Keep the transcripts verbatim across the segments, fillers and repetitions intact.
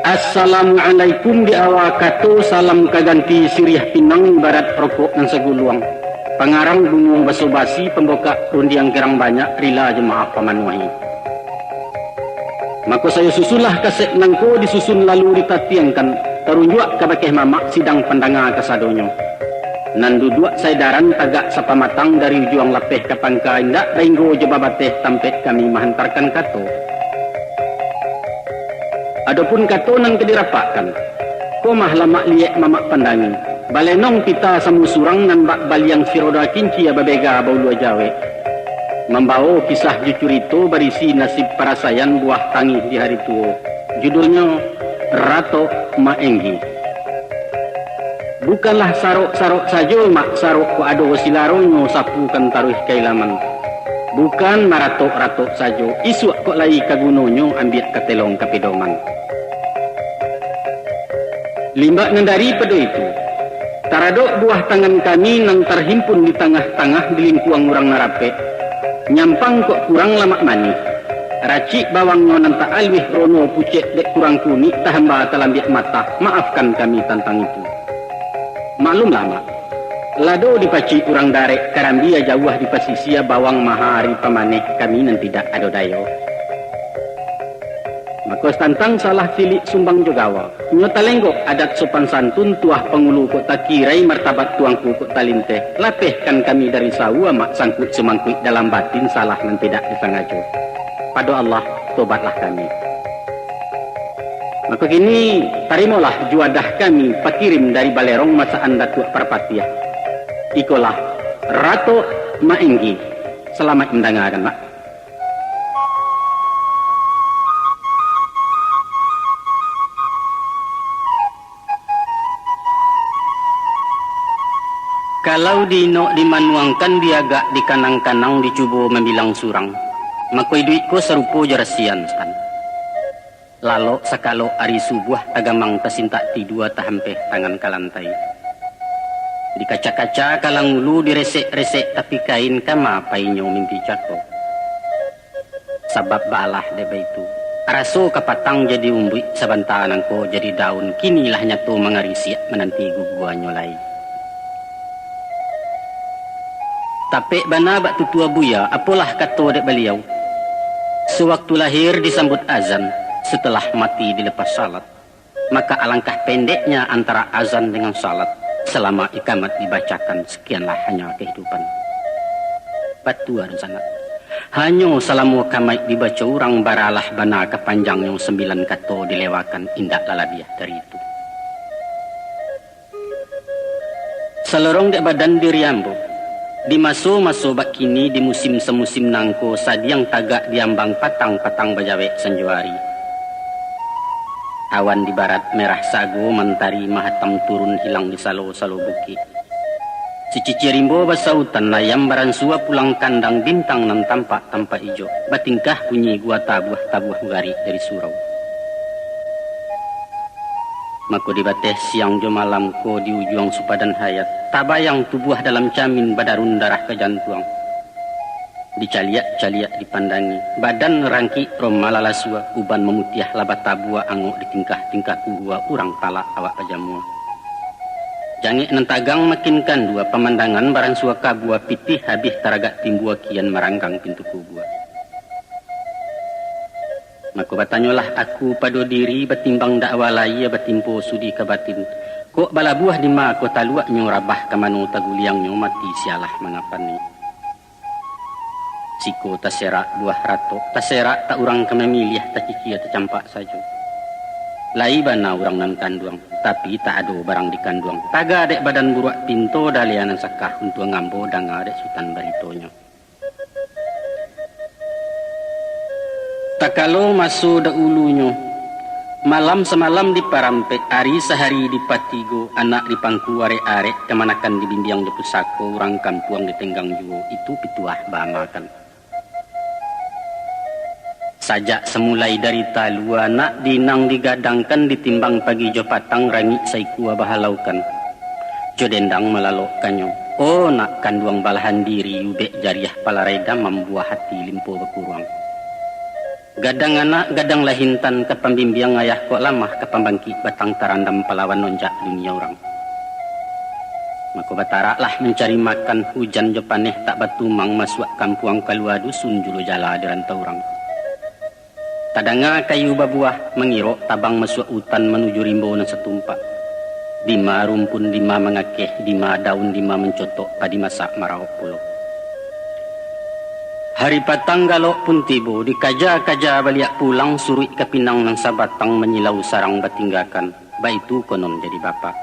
Assalamualaikum di awa kato, salam ka ganti siriah pinang, ibarat rokok nan saguluang. Pangarang bungo baso basi, pambukak rundiang girang banyak, rila jo maaf pamanuahi. Mako sayo susunlah kasek nangko, disusun lalu ditatiangkan, tarunjuak ka bakeh mamak, sidang pandanga kasadonyo. Nan duduak saedaran, tagak sapamatang, dari ujuang lapeh ka pangka, indak bainggo jo babateh, tampek kami mahantarkan kato. Adopun kato nan ka dirapakkan, ko mah lamak liek mamak pandangi, balenong pita samo surang, nan bak baliang si roda kincia, babega baulua jawek. Mambawo kisah jo curito, barisi nasib parasaian, buah tangih di hari tuo. Judulnyo, Ratok Maenggi. Bukanlah sarok-sarok sajo, Mak, sarok kok ado silaronyo, sapukan taruih ka ilaman. Bukan maratok-ratok sajo, isuak kok lai ka gunonyo, ambiak ka telong ka pedoman. Limbak nan daripado itu, taradok buah tangan kami, nan tarhimpun di tangah-tangah, di lingkuang urang nan rapek. Nyampang kok kurang lamak manih. Racik bawangnyo nan taaluih, rono pucek dek kurang kunik, tahamba talambiak matah, maafkan kami tantang itu. Maklumlah, Mak, lado dipacik urang darek, karambia jauah di pasisia, bawang maha ari pamaneh, kami nan tidak ado dayo. Mako, tantang salah silik sumbang jo gawa. Nyo talenggok adat sopan santun, tuah pangulu kok takirai, martabat tuangku kok talinteh. Lapehkan kami dari sawu, Mak, sangkuik sumangkuik dalam batin, salah nan tidak disangajo. Pado Allah, tobatlah kami. Mako kini, tarimolah juadah kami, pakirim dari Balerong, masakan Datuak Parpatiah. Ikolah Ratok Maenggi. Salamaik mandangakan, Mak. Kalau diinok dimanuangkan, diagak dikanang-kanang, dicubo mambilang surang, mako iduik ko sarupo jo rasian, San. Lalok sakalok ari subuah, tagamang tasintak tidua, tahampeh tangan ka lantai. Dikaca-kaca kalang ulu, diresek-resek tapi kain, kama painyo mimpi cako. Sabab baalah dek baitu, raso kapatang jadi umbuik, sabanta nangko jadi daun, kini lah nyato mangarisiak, mananti guguanyo lai. Tapek bana bak tutua buya, apolah kato dek baliau, sawaktu lahir disambut azan, satalah mati dilepas salat. Maka alangkah pendeknya antara azan dengan salat, salama ikamat dibacakan, sakianlah hanya kahidupan. Batua dunsanak. Hanyo salamo kamaik dibaco urang, baralah bana ka panjangnyo, sambilan kato dilewakan, indaklah labiah dari itu. Salorong dek badan diri ambo. Di maso-maso bak kini, di musim samusim nangko, sadiang tagak di ambang patang, patang bajawek sanjo ari. Awan di barat merah sago, mantari mahatam turun, hilang di salo-salo bukik. Sicicia rimbo basautan, ayam baransua pulang kandang, bintang nan tampak-tampak ijo, batingkah bunyi gua tabuah-tabuah, garik dari surau. Mako di bateh siang jo malam ko, di ujuang supadan hayat, tabayang tubuah dalam camin, badarun darah ka jantuang. Dicaliak-caliak dipandangi, badan rangkik roma lalasua, uban mamutiah lah batabua, angok di tingkah-tingkah kurua, urang palak awak pajamua. Jangek nan tagang makin kandua, pamandangan baransua kabua, pitih habih taragak timbua, kian maranggang pintu kubua. Mako batanyolah aku pado diri, batimbang dakwa lahia, batimpo sudi ka batin. Kok balabuah di ma ko taluaknyo, rabah ka mano taguliangnyo, mati sialah mangapani. Siko taserak buah ratok, taserak tak urang ka mamiliah, tacicia tacampak sajo. Lai bana urang nan kanduang, tapi tak ado barang dikanduang. Taga dek badan buruak pinto, dalia nan sakah untuang ambo, danga dek Sutan baritonyo. Takalo maso daulunyo, malam samalam diparampek, ari sahari dipatigo, anak dipangku arek-arek, kamanakan dibimbiang di pusako, urang kampuang ditenggang juo, itu pituah baamakan. Sajak samulai dari talua nak dinang digadangkan, ditimbang pagi jo patang rangik saikua bahalaukan. Jo dendang malalokkannyo, oh nak kanduang balahan diri, ubek jariah palarai damam, buah hati limpo bakuruang. Gadang anak, gadang lah intan, ka pambimbiang ayah kok lamah, ka pambangkik batang tarandam palawan onjak dunia urang. Mako bataraklah mancari makan, hujan jo paneh tak batumang, masuak kampuang kalua dusun, juluah jala di rantau urang. Tadanga kayu babuah, mangirok tabang masuak utan, manuju rimbo nan satumpak. Dima rumpun, dima mangakeh, dima daun, dima mancotok, padi masak maraok pulo. Hari patang galok pun tibo, dikaja-kaja baliak pulang, suruik ka pinang nan sabatang, manyilau sarang batinggakan, baitu konon jadi bapak.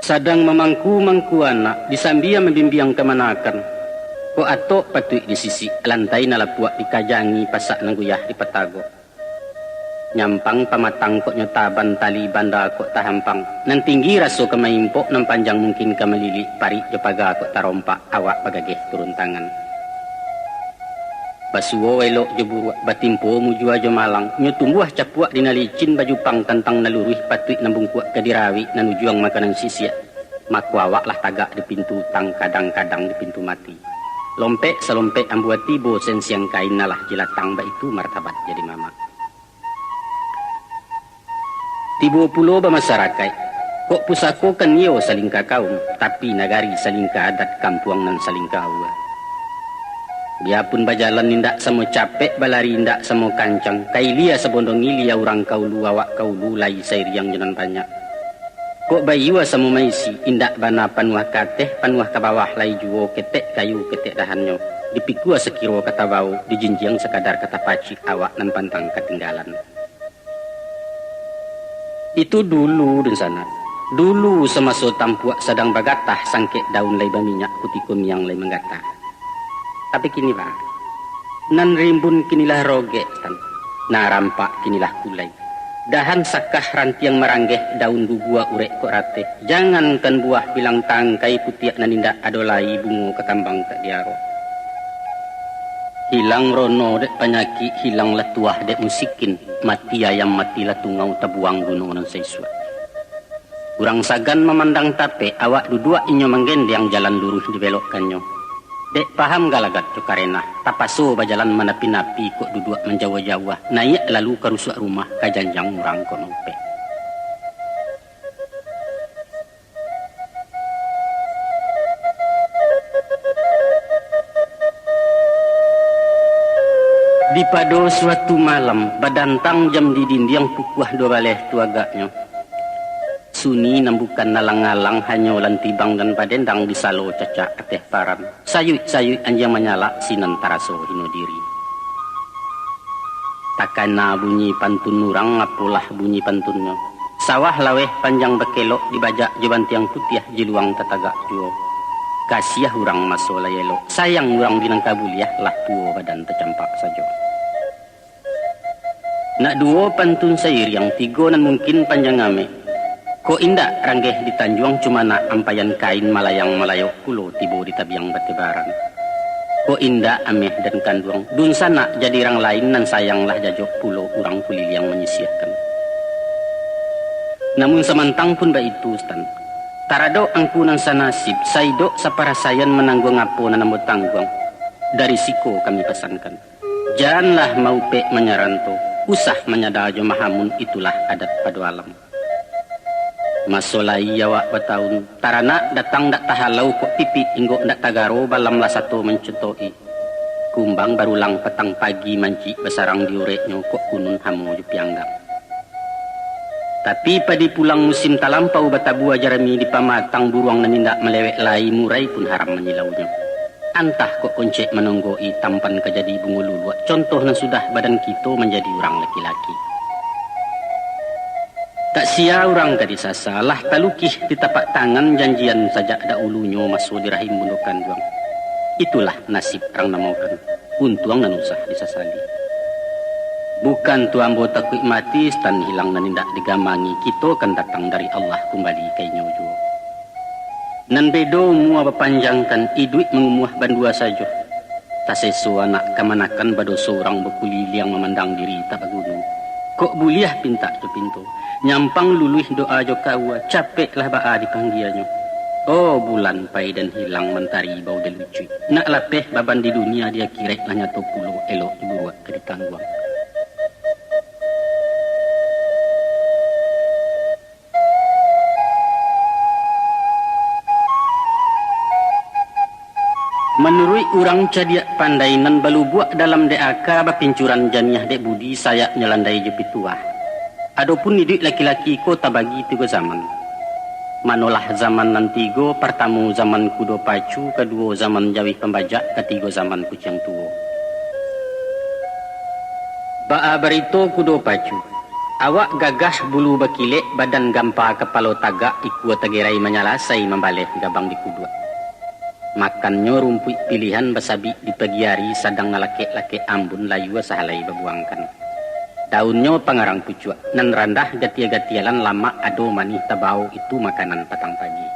Sadang mamangku-mangku anak, disambia mambimbiang kamanakan. Kok atok patuik disisik, lantai nan lapuak dikajangi, pasak nan guyah dipatagok. Nyampang pamatang kok nyo taban, tali banda kok tahampang. Nan tinggi raso ka maimpok, nan panjang mungkin ka malilik, parik jo paga kok tarompak, awak bagageh turun tangan. Basuo elok jo buruak, batimpo mujua jo malang, nyo tumbuah capuak di nan licin, bajupang tantang nan luruih, patuik nan bungkuak ka dirawik, nan ujuang makanan sisiak, mako awak lah tagak di pintu utang, kadang-kadang di pintu mati. Lompek salompek ambua tibo, sensiang kain alah jilatang, baitu martabat jadi mamak. Tibo pulo bamasarakaik, kok pusako kan iyo salingka kaum, tapi nagari salingka adat, kampuang nan salingka aua. Biyapun bajalan indak samo capek, balari indak samo kancang, ka ilia sabondong ilia urang ka ulu, awak ka ulu lai sairiang jo nan banyak. Kok baiua samo maisi, indak bana panuah ka ateh, panuah ka bawah lai juo, ketek kayu, ketek dahannyo, dipikua sakiro ka tabao, dijinjiang sakadar ka tapacik, awak nan pantang katinggalan. Itu dulu, dunsanak. Dulu samaso tampuak sadang bagatah, sangkek daun lai baminyak, kutiko miang lai manggatah. Tapi kini, Pak, nan rimbun kinilah rogek, Tan. Nan rampak kinilah kulai. Dahan sakah rantiang maranggeh, daun bubua urek kok rateh. Jangankan buah bilang tangkai, putiak nan indak ado lai, bungo ka kambang ka diaro. Hilang rono dek panyakik, hilang lah tuah dek musikin, mati ayam mati lah tungau, tabuang guno nan saisuak. Urang sagan mamandang tapek, awak duduak inyo manggendeang, jalan luruih dibelokkannyo. Dek paham galagat jo karenah, tapaso bajalan manapi-napi, kok duduak manjauah-jauah, naiak lalu ka rusuak rumah, ka janjang urang kok nopek. Di pado suatu malam, badantang jam di dindiang, pukuah duo baleh tu agaknyo. Sunyi nan bukan alang-alang, hanyo lantibang nan badendang, di salo cacak ateh paran. Sayuik-sayuik anjiang manyalak, sinan taraso hino diri. Takana bunyi pantun urang, apolah bunyi pantunnyo. Sawah laweh panjang bakelok, dibajak jo bantiang putiah, jiluang tatagak juo. Kasiah urang maso lai elok, sayang urang di nan ka buliah, lah tuo badan tacampak sajo. Nak duo pantun sairiang, tigo nan mungkin panjang amek. Kok indak ranggeh di tanjuang, cumanak ampaian kain, malayang malayok pulo, tibo di tabiang batebaran. Kok indak ameh dan kanduang, dunsanak jadi rang lain, nan sayang lah jajok pulo, urang kuliliang manyisiahkan. Namun samantang pun baitu, Stan, taradok angku nan sanasib, saidok saparasaian, manangguang apo nan ambo tangguang, dari siko kami pasankan. Janlah maupek manyaranto, usah manyada jo mahamun, itulah adat pado alam. Maso lai awak bataun, taranak datang dak tahalau, kok pipik inggok dak tagaro, balam lah sato mancutoki. Kumbang barulang patang pagi, mancik basarang di ureknyo, kok kunun hamo jo pianggang. Tapi padi pulang musim talampau, batabua jarami di pamatang, buruang nan indak malewek lai, murai pun haram manyilaunyo. Antah kok koncek manonggoki, tampan ka jadi bungo luluak, contoh nan sudah badan kito manjadi urang laki-laki. Tak sia urang ka disasa, lah talukih di tapak tangan, janjian sajak daulunyo, maso di rahim bundo kanduang. Itulah nasib rang namokan, untuang nan usah disasali. Bukan tu ambo takuik mati, Stan, hilang nan indak digamangi, kito kan datang dari Allah, kumbali ka inyo juo. Nan bedo umua bapanjangkan, iduik mangumuah bandua sajo. Taseso anak kamanakan, badoso urang bakuliliang, mamandang diri tak baguno. Kok buliah pintak jo pinto, nyampang luluih doa jo kaua, capeklah baa dipanggianyo. Oh, bulan pai dan hilang, mantari bau dilucuik. Nak lapeh baban di dunia, di akiraik lah nyato pulo, elok diburuak ka ditangguang. Manuruik urang cadiak pandai, nan balubuak dalam dek aka, bapincuran janiah dek budi, sayaknyo landai jo pituah. Adopun iduik laki-laki ko tabagi tigo zaman. Manolah zaman nan tigo, partamo zaman kudo pacu, kaduo zaman jawih pambajak, katigo zaman kuciang tuo. Baa barito kudo pacu? Awak gagah, bulu bakilek, badan gampa, kapalo tagak, ikua tagerai, manyalasai mambaleh gabang di kuduak. Makannyo rumpuik pilihan, basabik di pagi ari, sadang nalakek-lakek ambun, layua sahalai babuangkan. Daunnyo pangarang pucuak, nan randah gatia-gatialan, lamak ado manih tabao, itu makanan patang pagi.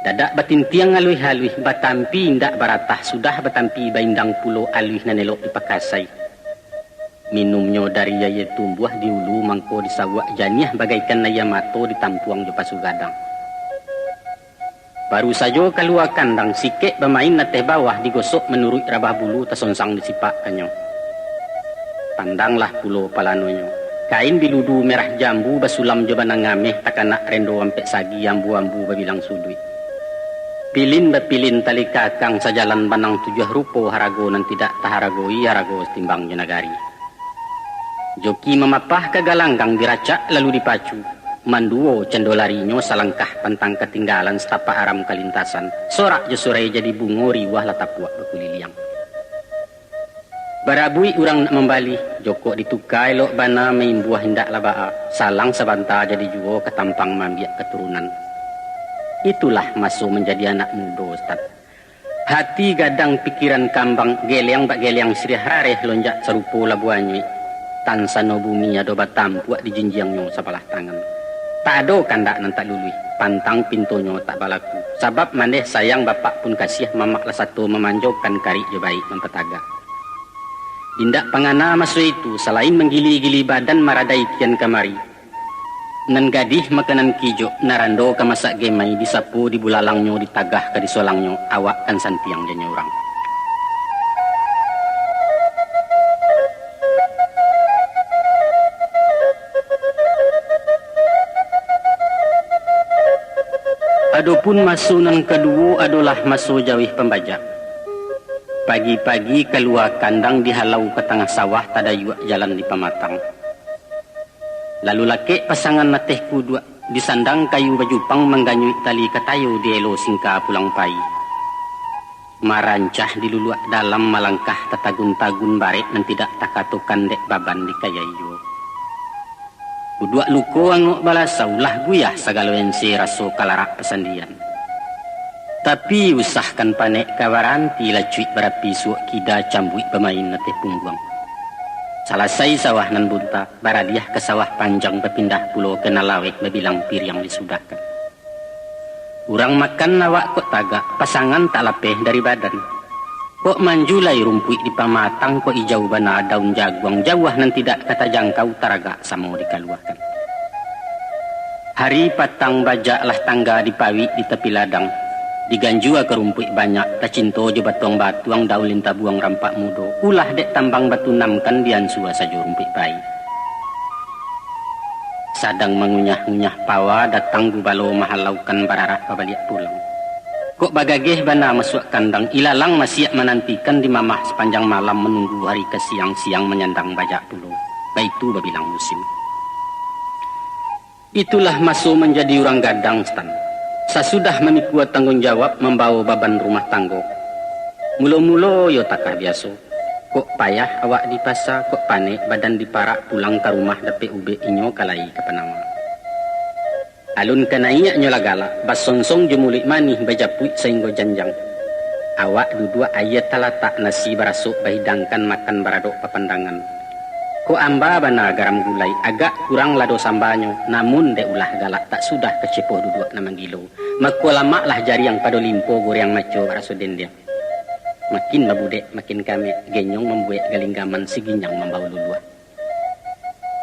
Dadak batintiang aluih-aluih, batampi indak baratah, sudah batampi baindang pulo, aluih nan elok dipakasai. Minumnyo dari aia tumbuah di ulu, mangko disauak janiah bagaikan aia mato, ditampuang jo pasu gadang. Baru sajo kalua kandang, sikek bamain ateh bawah, digosok manuruik rabah bulu, tasonsang disipakannyo. Pandanglah pulo palanonyo, kain biludu merah jambu, basulam jo banang ameh, takanak rendo ampek sagi, ambu-ambu babilang suduik. Pilin bapilin tali kakang, sajalan banang tujuah rupo, harago nan tidak taharagoi, harago satimbang jo nagari. Joki mamapah ka galanggang, diracak lalu dipacu. Manduo cando larinyo, salangkah pantang katinggalan, satapak aram kalintasan. Sorak jo surai jadi bungo, riwah lah tapuak bakuliliang. Barabuik urang nak mambalih, jokok dituka elok bana, maimbuah indak lah baa, salang sabanta jadi juo, katampang maambiak katurunan. Itulah maso manjadi anak mudo, Ustaz. Hati gadang, pikiran kambang, geleang bak geleang siriah, rareh lonjak sarupo labuah anyuik. Tansano bumi ado batampuak, dijinjiangnyo sabalah tangan. Tak ado kandak nan tak luluih, pantang pintonyo tak balaku. Sabab mandeh sayang bapak pun kasiah, mamak lah sato mamanjokan, karik jo baik mampatagak. Indak pangana maso itu, salain manggili-gili badan, maradai kian kamari. Nan gadih makanan kijok, nan rando ka masak gemai, disapo di bulalangnyo, ditagah ka di solangnyo, awak kan santiang janya urang. Adopun maso nan kaduo adolah maso jawih pambajak. Pagi-pagi kalua kandang, dihalau ka tangah sawah, tadayuak jalan di pamatang. Lalu lakek pasangan ateh kuduak, disandang kayu bajupang, mangganyuik tali katayo, dielo singka pulang pai. Marancah di luluak dalam, malangkah tatagun-tagun, barek nan tidak takatokan, dek baban dikayai juo. Kuduak luko angok balasau, lah guyah sagalo ense, raso kalarak pasandian. Tapi usahkan panek ka baranti, lacuik barapi suok kida, cambuik bamain ateh pungguang. Salasai sawah nan bunta, baraliah ka sawah panjang, bapindah pulo ka nan laweh, babilang piriang disudahkan. Urang makan awak kok tagak, pasangan tak lapeh dari badan. Kok manjulai rumpuik di pamatang, kok ijau bana daun jaguang, jauah nan tidak ka tajangkau, taragak samo dikaluakan. Hari patang bajak lah tangga, dipawik di tapi ladang, diganjua ka rumpuik banyak, tacinto jo batuang-batuang, daun lintabuang rampak mudo, ulah dek tambang batunamkan, diansua sajo rumpuik pai. Sadang mangunyah-ngunyah pawa, datang gubalo mahalaukan, bararah babaliak pulang. Kok bagageh bana masuak kandang, ilalang masiak manantikan, di mamah sapanjang malam, manunggu hari ka siang, siang manyandang bajak pulo. Baitu babilang musim. Itulah maso manjadi urang gadang, Stan. Sasudah mamikua tangguang jawab, mambawo baban rumah tanggo. Mulo-mulo yo takah biaso. Kok payah awak di pasa, kok panek badan di parak, pulang ka rumah dapek ubek, inyo ka lai ka panama. Alun ka naiaknyo lah galak, basonsong jo muluik manih, bajapuik sainggo janjang. Awak duduak, aia talatak, nasi barasok bahidangkan, makan baradok bapandangan. Kok amba bana garam gulai, agak kurang lado sambanyo, namun dek ulah galak, tak sudah kacepoh duduak nan manggilo, mako lamaklah jariang pado limpo, goreang maco baraso dendiang. Makin babudek, makin kamek, genyong mambuek galinggaman, siginyang mambao luluah.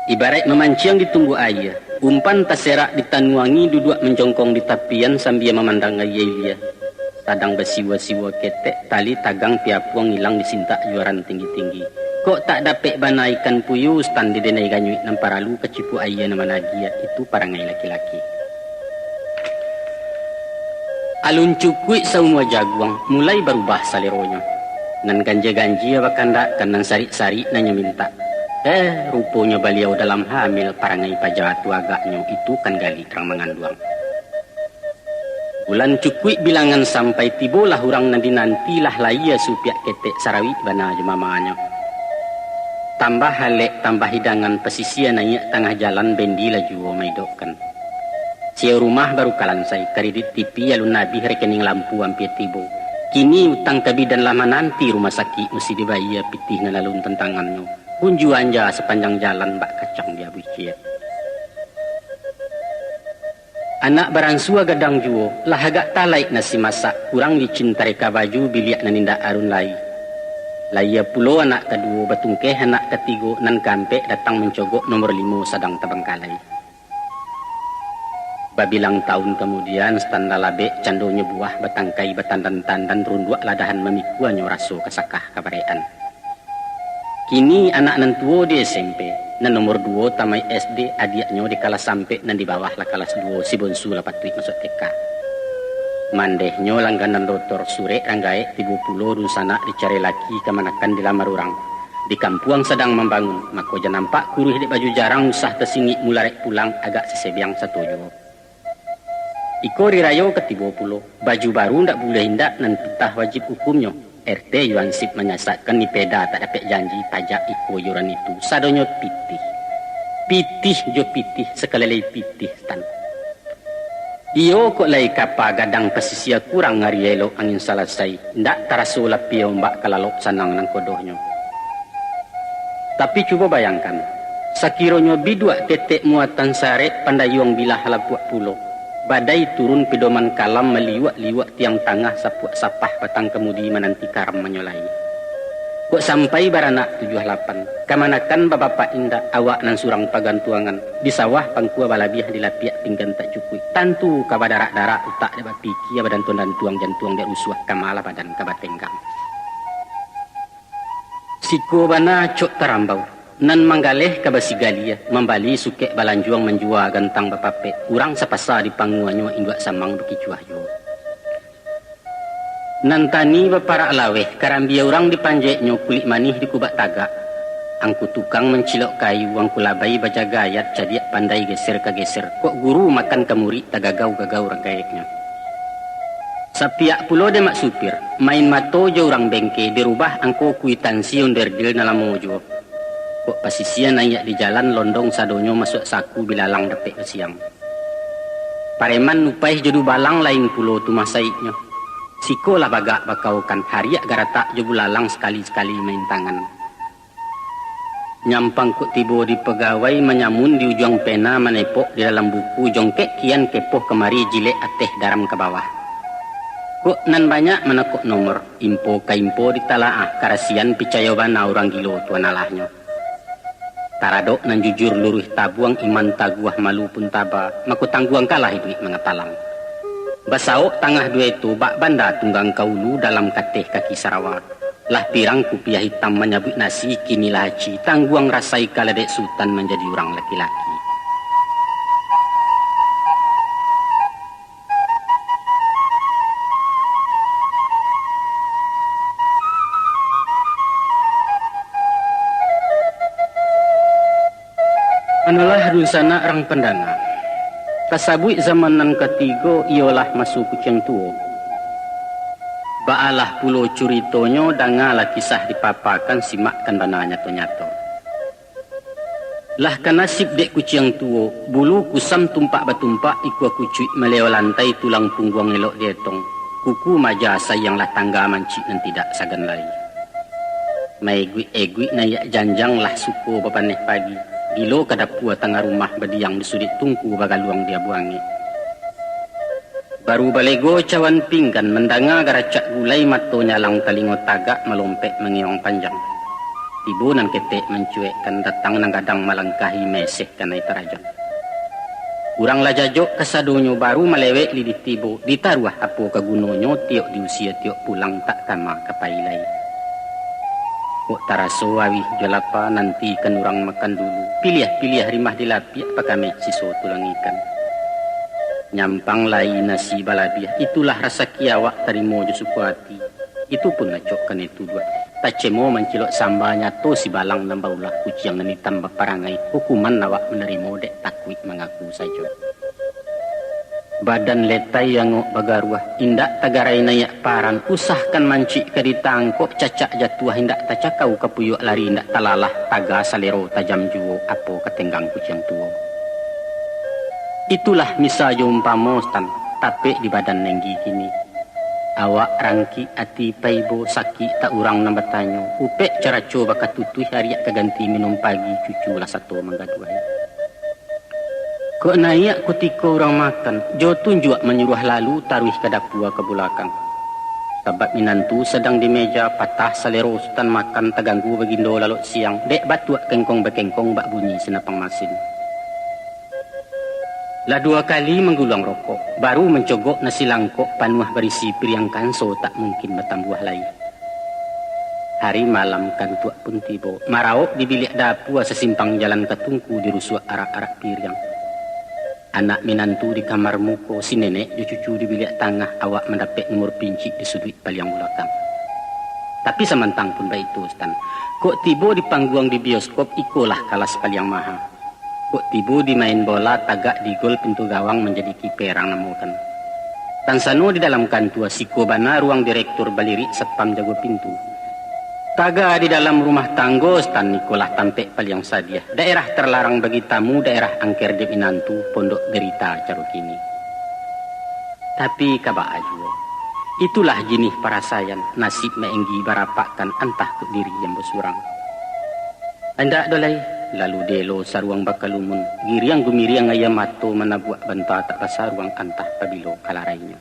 Ibaraik mamanciang di tumbuak aia, umpan taserak di tanuangi, duduak manjongkong di tapian sambia mamandang aia ilia. Sadang basiwa-siwa ketek, tali tagang piapuang ilang disintak juaran tinggi-tinggi. Kok tak dapek bana ikan puyuh, stan di denai ganyuik nan paralu ka cipuak aia nan managiah, itu parangai laki-laki. Alun cukuik saumua jaguang, mulai barubah saleronyo. Nan ganjia-ganjia bakandak, ka nan sarik-sarik nan nyo mintak. Eh, ruponyo baliau dalam hamil, parangai paja tu agaknyo, itu kan galik rang manganduang. Bulan cukuik bilangan sampai, tibolah urang nan dinanti, lah layia supiak ketek, sarawik bana jo mamanyo. Tambah alek, tambah hidangan, pasisia naiak tangah jalan, bendi lah juo maidokkan. Sio rumah baru kalansai, kredit T V alun abih, rekening lampu ampia tibo. Kini utang ka bidan lah mananti, rumah sakik musti dibayia, pitih nan alun tantangannyo, kunjuan ja sapanjang jalan, bak kacang diabuih ciek. Anak baransua gadang juo, lah agak talaik nasi masak, kurang licin tareka baju, biliak nan indak arun lai. Layia pulo anak kaduo, batungkeh anak katigo, nan kaampek datang mancogok, nomor limo sadang tabangkalai. Babilang taun kamudian, stan lah labek, candonyo buah batangkai, batandan-tandan runduak ladahan, mamikuanyo raso kasakah kabarekan. Kini anak nan tuo di S M P, nan nomor duo tamaik S D, adiaknyo di kalas ampek, nan di bawah lah kalas duo, si bonsu lah patuik masuak T K. Mandehnyo langganan dotor, surek rang gaek tibo pulo, dunsanak dicari laki, kamanakan dilamar urang. Di kampuang sadang mambangun, mako jan nampak kuruih dek baju jarang, usah tasingik mularek pulang, agak sasebiang sato juo. Iko ari rayo ka tibo pulo, baju baru ndak buliah indak, nan pitah wajib ukumnyo. R T yo ansip manyasakkan, ipeda tak dapek janji, pajak iko yuran itu, sadonyo pitih. Pitih jo pitih, sakali lai pitih, stan. Iyo kok lai kapa gadang pasisia, kurang ari elok angin salasai, indak taraso lapia ombak ka lalok, sanang nangkodohnyo. Tapi cubo bayangkan, sakironyo biduak ketek muatan sarek, pandayuang bilah lapuak pulo, badai turun pidoman kalam, maliuak-liuak tiang tangah, sapuak sapah batang kamudi, mananti karamannyo lai. Kok sampai baranak tujuah lapan, kamanakan babapak indak, awak nan surang pagantuangan, di sawah pangkua balabiah, di lapiak pinggan tak cukuik, tantu ka badarak-darak utak dek bapikia, badantuang-dantuang jantuang dek rusuah, ka malah badan ka batenggang. Siko bana acok tarambau, nan manggaleh ka basigaliah, mambali sukek balanjuang, manjua gantang bapapek, urang sapasa dipanguanyo, induak samang bakicuah juo. Nan tani baparak laweh, karambia urang dipanjeknyo, kulik manih dikubak tagak. Angku tukang mancilok kayu, angku labai bajaga ayat, cadiak pandai geser ka geser, kok guru makan ka murik, tagagau-gagau rang gaeknyo. Sapiak pulo dek mak supir, main mato jo urang bengke, dirubah angko kuitansi onderdil nan lamo juo. Kok pasisia naiak di jalan, londong sadonyo masuak saku, bilalang dapek basiang. Pareman nupaih jo dubalang, lain pulo tu masaiknyo. Siko lah bagak bakaokan, hariak garatak jo bulalang, sakali-sakali main tangan. Nyampang kok tibo di pagawai, manyamun di ujuang pena, manepok di dalam buku, jongkek kian kepoh kamari, jilek ateh daram ka bawah. Kok nan banyak manakok nomor, impo ka impo ditalaah, karasian picayo bana urang gilo tu analahnyo. Taradok nan jujur luruih tabuang, iman taguah malu pun taba, mako tangguangkanlah iduik mangapalang. Basaok tangah duo eto, bak banda tunggang ka ulu, dalam kateh kaki sarawa. Lah pirang kupiah itam manyabuik nasi, kini lah aci, tangguang rasai ka ladek sutan, manjadi urang laki-laki. Anolah dunsanak rang pandanga. Tasabuik zaman nan katigo, iyolah maso kuciang tuo. Baalah pulo curitonyo, dangalah kisah dipapakan, simakkan bana nyato-nyato. Lah ka nasib dek kuciang tuo, bulu kusam tumpak batumpak, ikua kucuik maleo lantai, tulang pungguang elok dietong, kuku maja sayang lah tangga, mancik nan tidak sagan lai. Maeguik-eguik naiak janjang, lah suko bapaneh pagi, gilo ka dapua tangah rumah, badiang di sudik tungku, bagaluang di abu angek. Baru balego cawan pinggan, mandanga garacak gulai, mato nyalang talingo tagak, malompek mangiuang panjang. Tibo nan ketek mancuekkan, datang nan gadang malangkahi, meseh kanai tarajang. Urang lah jajok kasadonyo, baru malewek lilih tibo, ditaruah apo ka gunonyo, tiok diusie tiok pulang, tak kama ka pai lai. Kok taraso awih jo lapa, nantikan urang makan dulu, piliah-piliah rimah dilapiak, pakameh siso tulang ikan. Nyampang lai nasi balabiah, itulah rasaki awak, tarimo jo suko ati, itu pun acok kanai tuduak. Tacemo mancilok samba, nyato sibalang nan baulah, kuciang nan itam baparangai, hukuman awak manarimo, dek takuik mangaku sajo. Badan letai angok bagaruah, indak tagarai naiak paran, usah kan mancik ka ditangkok, cacak jatuah indak tacakau, kapuyuak lari indak talalah, taga salero tajam juo, apo ka tenggang kuciang tuo. Itulah misa jo umpamo, Sutan, tapek di badan nenggi kini. Awak rangkik ati paibo, sakik tak urang nan batanyo, upek caraco bakatutuih, ariak ka ganti minum pagi, cucu lah sato manggaduahi. Kok naiak kutiko urang makan, jo tunjuak manyuruah lalu, taruih ka dapua ka bulakang. Sabab minantu sadang di meja, patah salero Sutan makan, taganggu bagindo lalok siang, dek batuak kengkong bakengkong, bak bunyi sinapang masin. Lah duo kali mangguluang rokok, baru mancogok nasi langkok, panuah barisi piriang kanso, tak mungkin batambuah lai. Hari malam kantuak pun tibo, maraok di biliak dapua, sasimpang jalan ka tungku, dirusuak arak-arak piriang. Anak minantu di kamar muko, si nenek jo cucu di biliak tangah, awak mandapek nomor pincik di suduik paliang bulakang. Tapi samantang pun baitu, Sutan, kok tibo di pangguang di bioskop, ikolah kalas paliang maha. Kok tibo di main bola, tagak di gol pintu gawang, manjadi kiper ang namokan. Tansano di dalam kantua, siko bana ruang direktur, balirik satpam jago pintu. Taga di dalam rumah tanggo, Sutan, ikolah tampek paliang sadiah, daerah terlarang bagi tamu, daerah angker dek minantu, pondok derita caro kini. Tapi ka baa juo, itulah jinih parasaian, nasib maenggi barapakkan, antah kok diri ambo surang. Indak doh lai, lalu dielo saruang bakalumun, giriang gumiriang aia mato, manabuak banta tak basaruang, antah pabilo ka larainyo.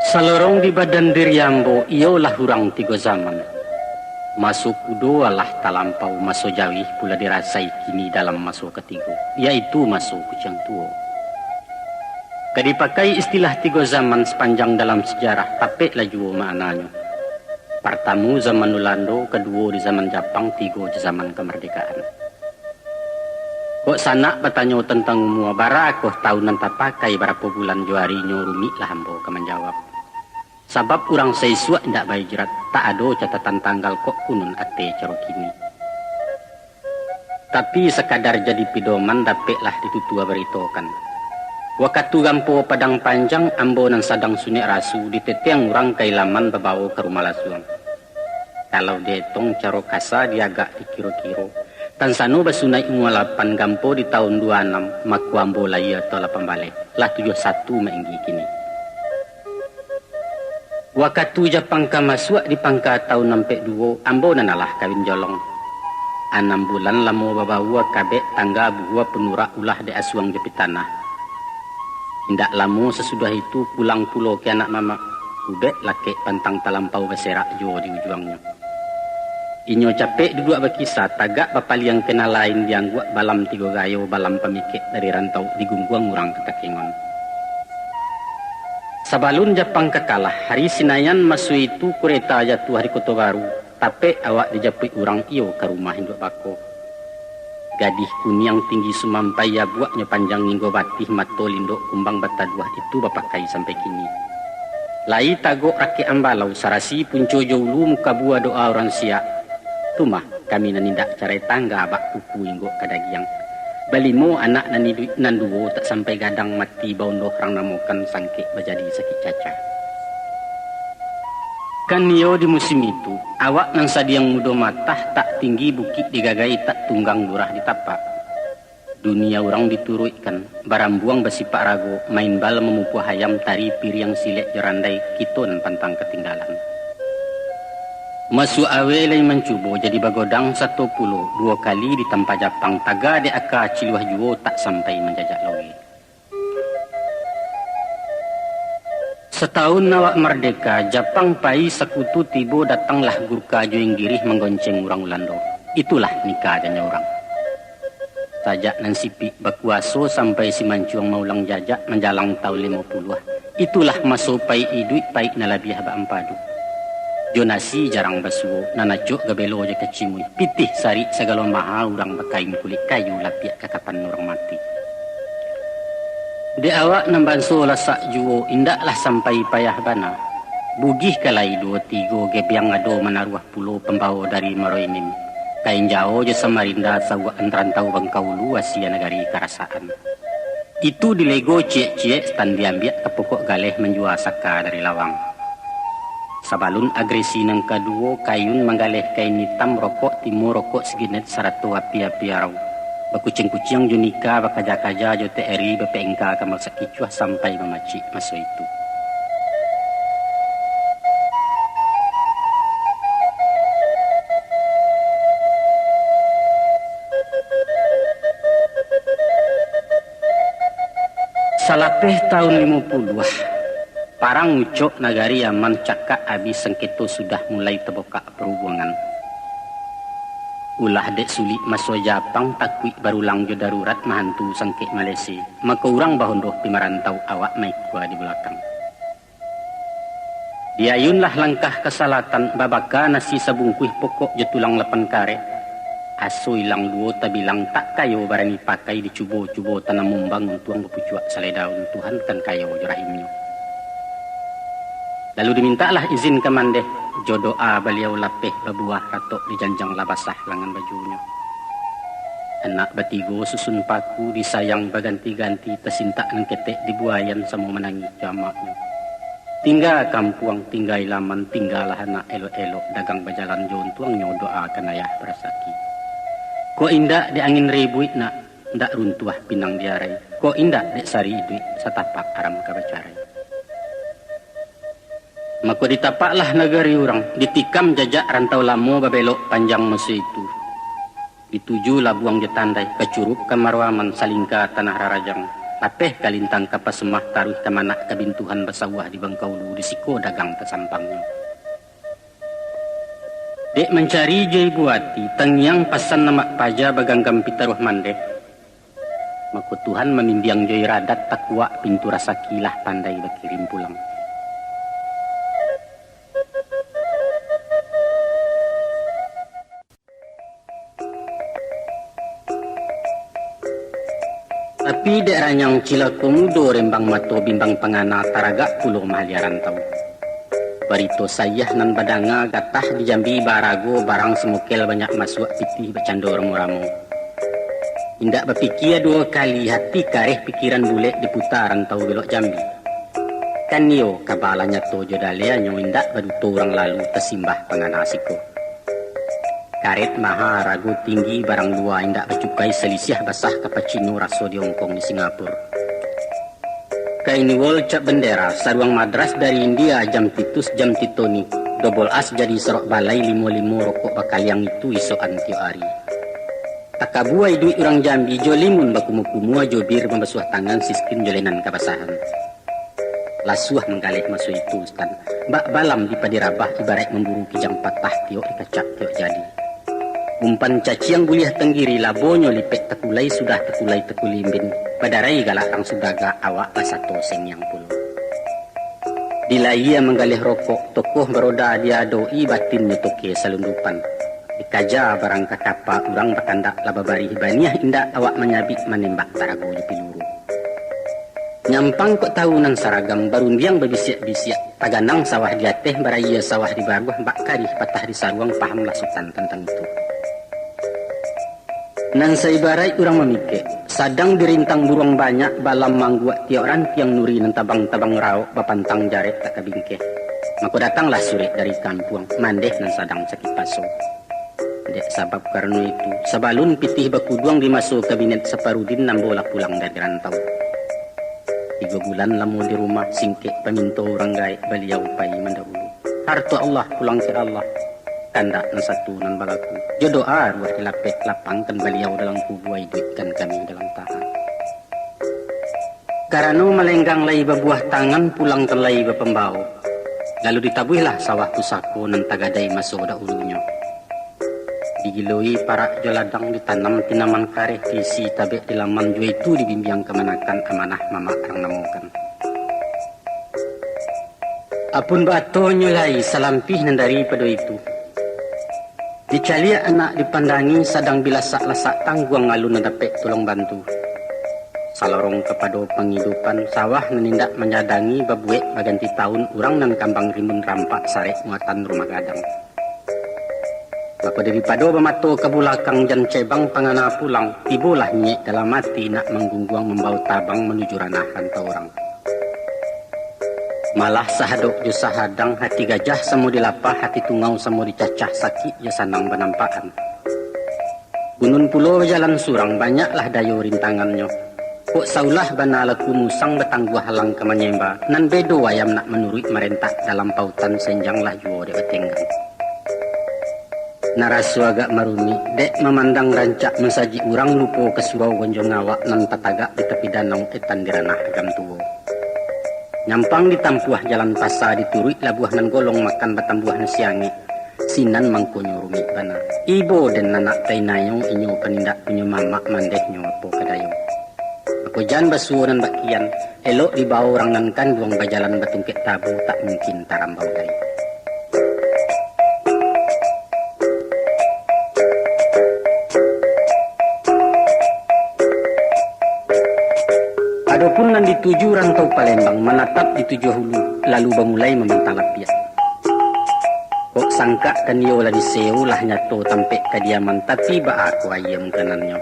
Salorong di badan diri ambo, iyolah urang tigo zaman. Maso kudo alah talampau, maso jauih pulo dirasai, kini dalam maso katigo, yaitu maso kuciang tuo. Ka dipakai istilah tigo zaman sapanjang dalam sajarah, tapeklah juo maknanyo. Partamo zaman Ulando, kaduo di zaman Japang, tigo di zaman kamardekaan. Kok sanak batanyo tantang umua, barakoh taun nan tapakai, barapo bulan jo arinyo, rumiklah ambo ka manjawab. Sabab urang saisuak indak bahijrat, tak ado catatan tanggal, kok kunun ateh caro kini. Tapi sakadar jadi pidoman, dapeklah ditutua baritokan. Wakatu gampo Padang Panjang, ambo nan sadang sunek rasu, ditetiang urang ka Ilaman, babawo ka rumah lasuang. Kalau dietong caro kasa, diagak dikiro-kiro, tansano basunaik umua lapan, gampo di taun duo anam, mako ambo lahia taun lapan baleh, lah tujuah satu mainggi kini. Wakatu Japang ka masuak di pangka taun ampek duo, ambo nan alah kawin jolong. Anam bulan lamo babaua, kabek tangga buhua, panurak ulah dek asuang jo pitanah. Indak lamo sasudah itu, pulang pulo ka anak mamak, ubek lakek pantang talampau, baserak juo di ujuangnyo. Inyo capek duduak bakisa, tagak bapaliang ka nan lain, diangguak balam tigo gayo, balam pamikek dari rantau, digungguang urang ka takengon. Sabalun Japang ka kalah, hari Sinayan maso itu kureta jatuah di Koto Baru, tapek awak dijapuik urang, iyo ka rumah induak bako. Gadih kuniang tinggi sumampai, abuaknyo panjang hinggo batih, mato lindok kumbang bataduah, itu bapakai sampai kini. Lai tagok rakek ambalau, sarasi punco jo ulu, mukabua doa urang siak. Tu mah kami nan indak carai tangga, bak kuku inggok ka dagiang. Balimo anak nan iduik nan duo, tak sampai gadang mati baundoh, rang namokan sangkek bajadi sakik caca. Kan iyo di musim itu, awak nan sadiang mudo matah, tak tinggi bukik digagai, tak tunggang lurah ditapak. Dunia urang dituruikkan, barambuang basipak rago, main bal mamupuah ayam, tari piriang silek jo randai, kito nan pantang katinggalan. Masuak aweh lai mancubo jadi bagodang sato pulo, duo kali ditampa Japang, taga dek aka ciluah juo tak sampai manjajak logeh. Satahun awak mardeka, Japang pai, Sakutu tibo, datanglah Gurkha jo Inggirih manggonceng urang Ulando. Itulah nikah janyo urang. Sajak nan Sipik bakuaso sampai si Mancuang maulang jajak manjalang taun limo puluah. Itulah maso paik iduik, paik nan labiah baampadu. Jo nasi jarang basuo, nan acok gabelo jo kacimuih, pitih sarik sagalo maha, urang bakain kulik kayu, lapiak ka kapan urang mati. Dek awak nan banso lasak juo, indaklah sampai payah bana. Bugih ka lai duo tigo, gebiang ado manaruah pulo pambawo dari Maroinim. Kain jao jo Samarinda, sawuak rantau Bangkaulu, asia nagari karasaan. Itu dilego ciek-ciek, stan diambiak ka pokok galeh, manjua saka dari lawang. Sabalun agresi nan kaduo, Kayun manggaleh kain itam, rokok timo, rokok siginet, sarato api-api arau. Bakuciang-kuciang jo nikah, bakaja-kaja jo T R I, bapengka ka masak kicuah sampai mamacik maso itu. Salapeh taun limo puluah, parang ucok, nagari aman, cakak abih, sangketo sudah mulai tabokak parubuangan. Ulah dek sulik maso Japang, takuik barulang jo darurat, mahantu sangkek malese, mako urang bahondoh pi marantau, awak maikua di bulakang. Diayunlah langkah ka salatan, babaka nasi sabungkuih, pokok jo tulang lapan karek. Aso ilang duo tabilang, tak kayo barani pakai, dicubo-cubo tanam mumbang, untuang bapucuak salai daun, Tuhan kan kayo jo rahimnyo. Lalu dimintaklah izin ka mandeh, jo doa baliau lapeh babuah, ratok dijanjang lah basah langan bajunyo. Anak batigo susun paku, disayang baganti-ganti, tasintak nan ketek dibuayan, samo manangih jo amaknyo. Tingga kampuang, tingga ilaman, tinggalah anak elok-elok, dagang bajalan jo untuangnyo, doakan ayah barasaki. Kok indak dek angin ribuik nak, ndak runtuah pinang diarai, kok indak dek sari iduik, satapak aram ka bacarai. Mako ditapaklah nagari urang, ditikam jajak rantau lamo, babelok panjang maso itu. Dituju Labuang jo Tandai, ka Curup ka Maroaman, Salingka tanah rarajang, lapeh ka Lintang ka Pasemah, taruih ka Manak ka Bintuhan, basawah di Bangkaulu, di siko dagang tasampangnyo. Dek mancari jo ibu ati, tangiang pasan amak paja, baganggam pitaruah mandeh. Mako Tuhan mamimbiang jo iradat, takuak pintu rasaki, lah pandai bakirim pulang. Tapi dek ranyang cilako mudo, rembang mato bimbang pangana, taragak pulo mahalia rantau. Barito sayah nan badanga, gatah di Jambi barago, barang samokel banyak masuak, pitih bacando ramo-ramo. Indak bapikia duo kali, hati kareh pikiran bulek, diputa rantau belok Jambi. Kan iyo, kaba lah nyato jo dalianyo, indak baduto urang lalu, tasimbah pangana siko. Karet maha, rago tinggi, barang lua indak bacukai, salisiah basah ka pacino, raso di Hongkong, di Singapura. Kain wol cap bendera, saruang madras dari India, jam Titus, jam Titoni, dobol as jadi sorok balai, limo-limo rokok bakaliang, itu isokan tiok ari. Takabua iduik urang Jambi, jo limun bakumua-kumua, jo bir mambasuah tangan, sistim jo lenan kabasahan. Lasuah manggaleh maso itu, Ustaz. Bak balam di padi rabah, ibaraik mamburu kijang patah, tiok dikacak tiok jadi. Umpan caciang buliah tanggiri, labonyo lipek takulai, sudah takulai takulimbin, badarai galak rang sugagak, awak lah sato sengiang pulo. Di layie manggaleh rokok, tokoh baroda diadoi, batinnyo toke salundupan. Dikaja barang ka kapa, urang bakandak lah babarih, baniah indak awak manyabik, manembak tarago jo piluru. Nyampang kok tahu nan saragam, barundiang babisiak-bisiak, taganang sawah di ateh, barayie sawah di baruah, bak karih patah di saruang, pahamlah Sutan tantang itu. Nan saibaraik urang mamikek, sadang dirintang buruang banyak, balam mangguak tiok rantiang, nuri nan tabang-tabang raok, bapantang jarek tak ka bingkeh. Mako datanglah surek dari kampuang, mandeh nan sadang sakik paso. Dek sabab karano itu, sabalun pitih bakuduang, di maso kabinet Saparudin, ambo lah pulang dari rantau. Tigo bulan lamo di rumah, singkek paminto urang gaek, baliau pai mandahulu. Harto Allah, pulang ka Allah. kandak nan satu nan balaku. Jo doa aruah dilapeh, lapangkan baliau dalam kubua, iduikkan kami dalam tahan. Karano malenggang lai babuah tangan, pulangkan lai bapambao. Lalu ditabuihlah sawah pusako nan tagadai maso dahulunyo. Digiloi parak jo ladang, ditanam tinaman kareh, diisi tabek di laman, jo itu dibimbiang kamanakan amanah mamak rang namokan. Apun baatonyo lai salampih nan daripado itu. Dicaliak anak dipandangi, sadang bilasak-lasak tangguang alun nan dapek tulong bantu. Salorong kapado pangidupan, sawah nan indak manyadangi, babuek baganti taun, urang nan kambang rimbun rampak, sarek muatan rumah gadang. Mako daripado bamato ka bulakang, jan cebang pangana pulang, tibolah nyiek dalam ati, nak manggungguang mambao tabang manuju ranah rantau urang. Malah sahadok jo sahadang, hati gajah samo dilapah, hati tungau samo dicacah, sakik jo sanang banampakan. Gunun pulo bajalan surang, banyaklah dayo rintangannyo. Kok saulah bana laku musang, batangguah alang ka manyemba, nan bedo ayam nak manuruik marentak, dalam pautan senjang lah juo dek batenggang. Naraso agak marumik, dek mamandang rancak masajik urang, lupo ka surau gonjong awak nan tatagak di tapi danau, etan di ranah agam tuo. Nyampang ditampuah jalan pasa, dituruik labuah nan golong, makan batambuah nasi angek, sinan mangkonyo rumik bana. Ibo den anak tainayo, inyo kan indak punyo mamak, mandehnyo apo ka dayo. Mako jan basuo nan bakian, elok dibao urang nan kanduang, bajalan batungkek tabu, tak mungkin tarambau lai. Adopun nan dituju rantau Palembang, manatap di Tujuah Hulu, lalu bamulai mamantang lapiak. Kok sangkak kan iyo lah diseo, lah nyato tampek kadiaman, tapi baa ko ayie mungkanannyo.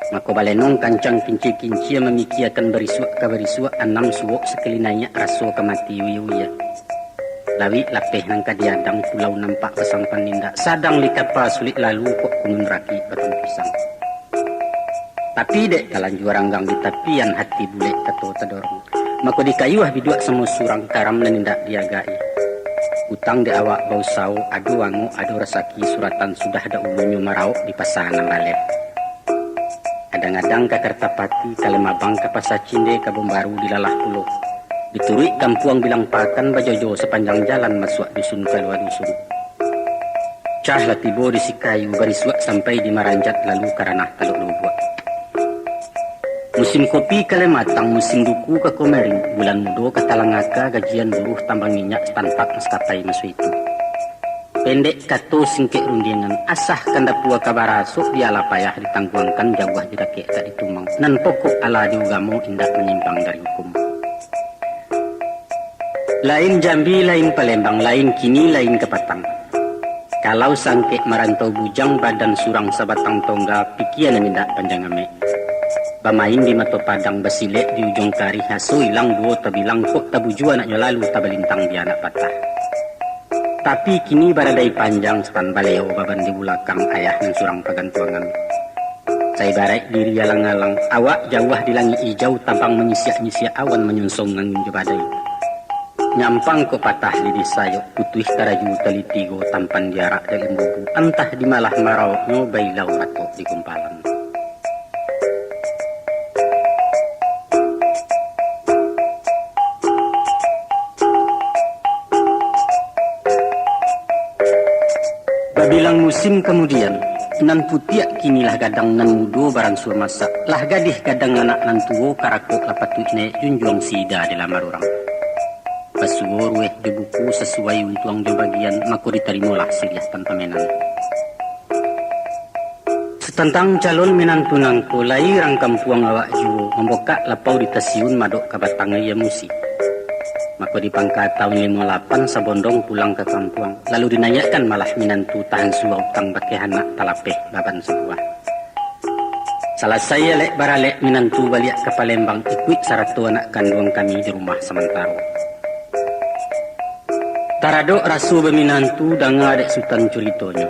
Mako balenong kancang kincia-kincia, mamikiakan barisuak ka barisuak, anam suok sakali naiak, raso ka mati uya-uya. Lawik lapeh nan ka diadang, pulau nampak basampan indak, sadang di kapa sulik lalu, kok kunun rakik batang pisang. Tapi dek talanjua ranggang di tapian, hati bulek kato tadorong. Mako dikayuah biduak samo surang, karam nan indak diagai. Utang dek awak bausawo, ado angok, ado rasaki, suratan sudah dahulunyo maraok di pasa nan baleh. Kadang-kadang ka Kartapati, ka Lemabang, ka Pasa Cinde, Kabon Baru dilalah pulo. Dituruik kampuang bilang pakan, bajojo sapanjang jalan, masuak dusun kalua dusun. Cah lah tibo di Sikayu, barisuak sampai di Maranjat, lalu ka ranah Talok Lubuak. Musim kopi ka Lematang, musim duku ka Komering, bulan mudo ka Talangaka, gajian buruh tambang minyak, tantak maskapai maso itu. Pendek kato singkek rundiangan, asah kandapua ka barasok, bialah payah ditangguangkan, jauah di dakek tak ditumang, nan pokok alah di ugamo, indak manyimpang dari hukum. Lain Jambi, lain Palembang, lain kini, lain kapatang. Kalau sangkek marantau bujang, badan surang sabatang tongga, pikia nan indak panjang amek. Bamain di mato padang, basilek di ujuang karih, aso ilang duo tabilang, kok tabujua anaknyo lalu, tabalintang di anak patah. Tapi kini baradai panjang, sapan baleo baban di bulakang, ayah nan surang pagantuangan. Saibaraik diri alang-alang, awak jauah di langik ijau, tabang manyisiak-nyisiak awan, manyonsong angin jo badai. Nyampang kok patah lidi sayok, putuih taraju tali tigo, tampan diarak dalam bubu, antah di malah maraoknyo, bailau ratok di gumpalan. Babilang musim kamudian, nan putiak kini lah gadang, nan mudo baransua masak, lah gadih gadang anak nan tuo, karakok lah patuik naik junjuang, sida dilamar urang. Basuo rueh jo buku, sasuai untuang jo bagian, mako ditarimolah siriah tan pamenan. Satantang calon minantu nangko, lai rang kampuang awak juo, mambokak lapau di Tasiun, madok ka Batang Aia Musi. Mako di pangka taun limo lapan, sabondong pulang ka kampuang, lalu dinaiakkan malah minantu, tahan suah utang bakeh anak, talapeh baban sabuah. Salasai alek baralek, minantu baliak ka Palembang, ikuik sarato anak kanduang kami di rumah samantaro. Taradok raso baminantu, danga dek Sutan curitonyo.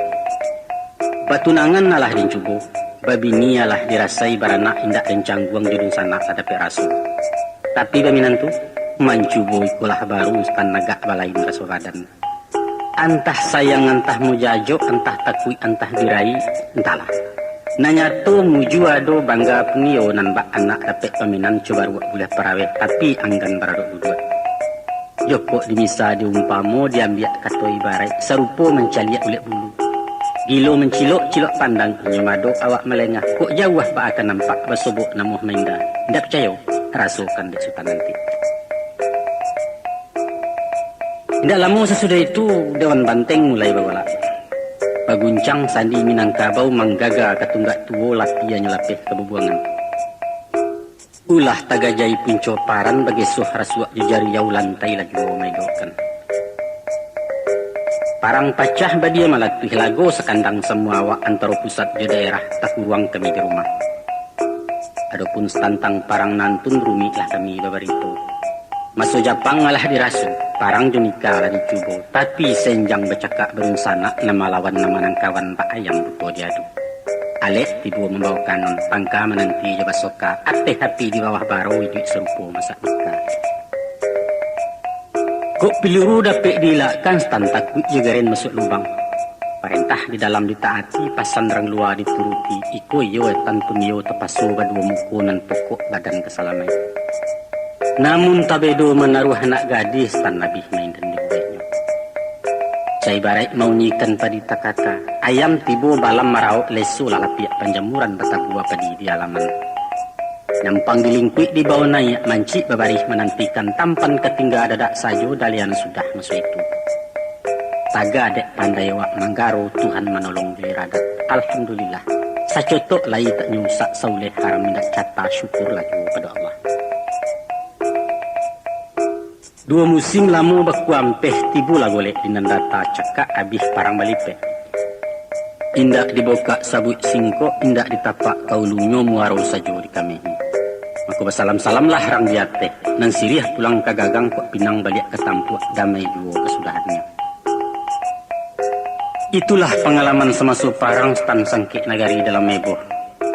Batunangan alah dincubo, babini alah dirasai, baranak indak den cangguang, jo dunsanak lah dapek raso. Tapi baminantu, mancubo iko lah baru, Sutan, agak balain raso badan. Antah sayang, antah mujajok, antah takuik, antah birai, antahlah. Nan nyato mujua ado bangga pun iyo nan bak anak dapek paminan cubaruak buliah paraweh, tapi anggan baradok duduak. Jokok dimisa diumpamo, diambiak kato ibaraik, sarupo mancaliak ulek bulu. Gilo mancilok, cilok pandang inyo mado, awak malengah, kok jauah baa ka nampak, basobok namuah mainda. Indak picayo? Rasokan dek Sutan nanti. Indak lamo sasudah itu, Dewan Banteng mulai bagolak. Baguncang sandi Minangkabau, manggaga ka tunggak tuo, lapianyo lapeh ka bubuangan. Ulah tagajai punco paran, bagesoh rasuak jo jari, yau lantai lah juo maidokkan. Parang pacah badia malatuih, lago sakandang samua awak, antaro pusat jo daerah takuruang kami di rumah. Adopun satantang parang nantun, rumiklah kami babarito. Maso Japang alah diraso, parang jo nikah lah dicubo, tapi senjang bacakak badunsanak, nan malawan nan manangkawan, bak ayam buto diadu. Alek tibo mambawo kanun, pangka mananti jo basoka, ateh api di bawah baro, iduik sarupo masak duka. Kok piluru dapek diilakkan, Sutan takuik jo garen masuak lubang. Parentah di dalam ditaati, pasan rang lua dituruti, iko iyo etan pun iyo tapaso baduo muko, nan pokok badan ka salamaik. Namun tabedo manaruah anak gadih, Sutan labiah maindan dibueknyo. Cai baraik maunyikan padi takaka, ayam tibo balam maraok, leso lah lapiak panjamuran, batabua padi di alaman. Nyampang dilingkuik dibao naiak, mancik babarih manantikan, tampan ka tingga dadak sajo, dalian sudah maso itu. Taga dek pandai awak manggaro, Tuhan manolong jo iradat. Alhamdulillah, sacotok lai tak nyusak, sauleh haram indak cata, syukurlah juo pado Allah. Duo musim lamo bakuampeh, tibolah golek di nan data, cakak abih parang balipeh. Indak dibokak sabuik singkok, indak ditapak ka ulunyo, muaro sajo dikamehi. Mako basalam-salamlah rang di ateh, nan siriah pulang ka gagang, kok pinang baliak ka tampuak, damai juo kasudahannyo. Itulah pangalaman samaso parang, Sutan Sangkek Nagari dalam eboh.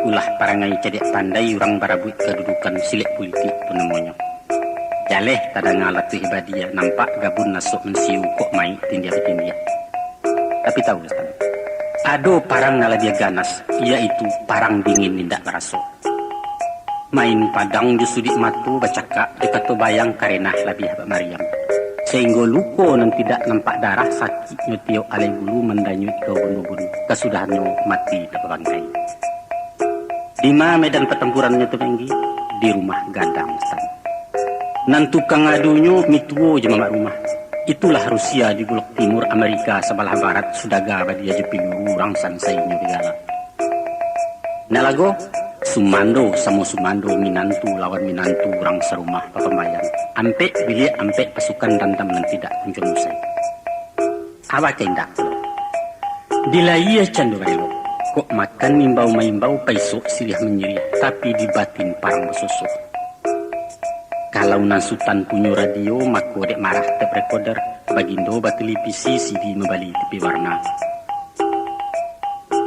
Ulah parangai cadiak pandai, urang barabuik kadudukan, silek pulitik pun namonyo. Jaleh tadanga latuih badia, nampak gabun nasok mansiu, kok maik tindia batindia. Tapi tahu, Sutan, ado parang nan labiah ganas, yaitu parang dingin indak baraso. Main padang jo sudik mato, bacakak jo kato bayang, karenah labiah bak mariam. Sainggo luko nan tidak nampak darah, sakiknyo tiok alai bulu, mandanyuik ka ubun-ubun, kasudahannyo mati tak babangkai. Dima medan patampuarannyo tu, Manggi? Di rumah gadang, Sutan. Nan tukang adunyo mituo jo mamak rumah. Itulah Rusia di Bulak Timur, Amerika sabalah barat, sudaga badia jo piluru, urang sansainyo digalak. Nalago, sumando samo sumando, minantu lawan minantu, urang sarumah bapambaian. Ampek biliak, ampek pasukan, dandam nan tidak kunjuang usai. Abah ka indak pulo. Di layie cando barelok, kok makan imbau-maimbau, paisok siriah manyiriah, tapi di batin parang basosok. Kalau nan Sutan punyo radio, mako dek marah tep rekoder, bagindo batelevisi, sidi mambali tipi warna.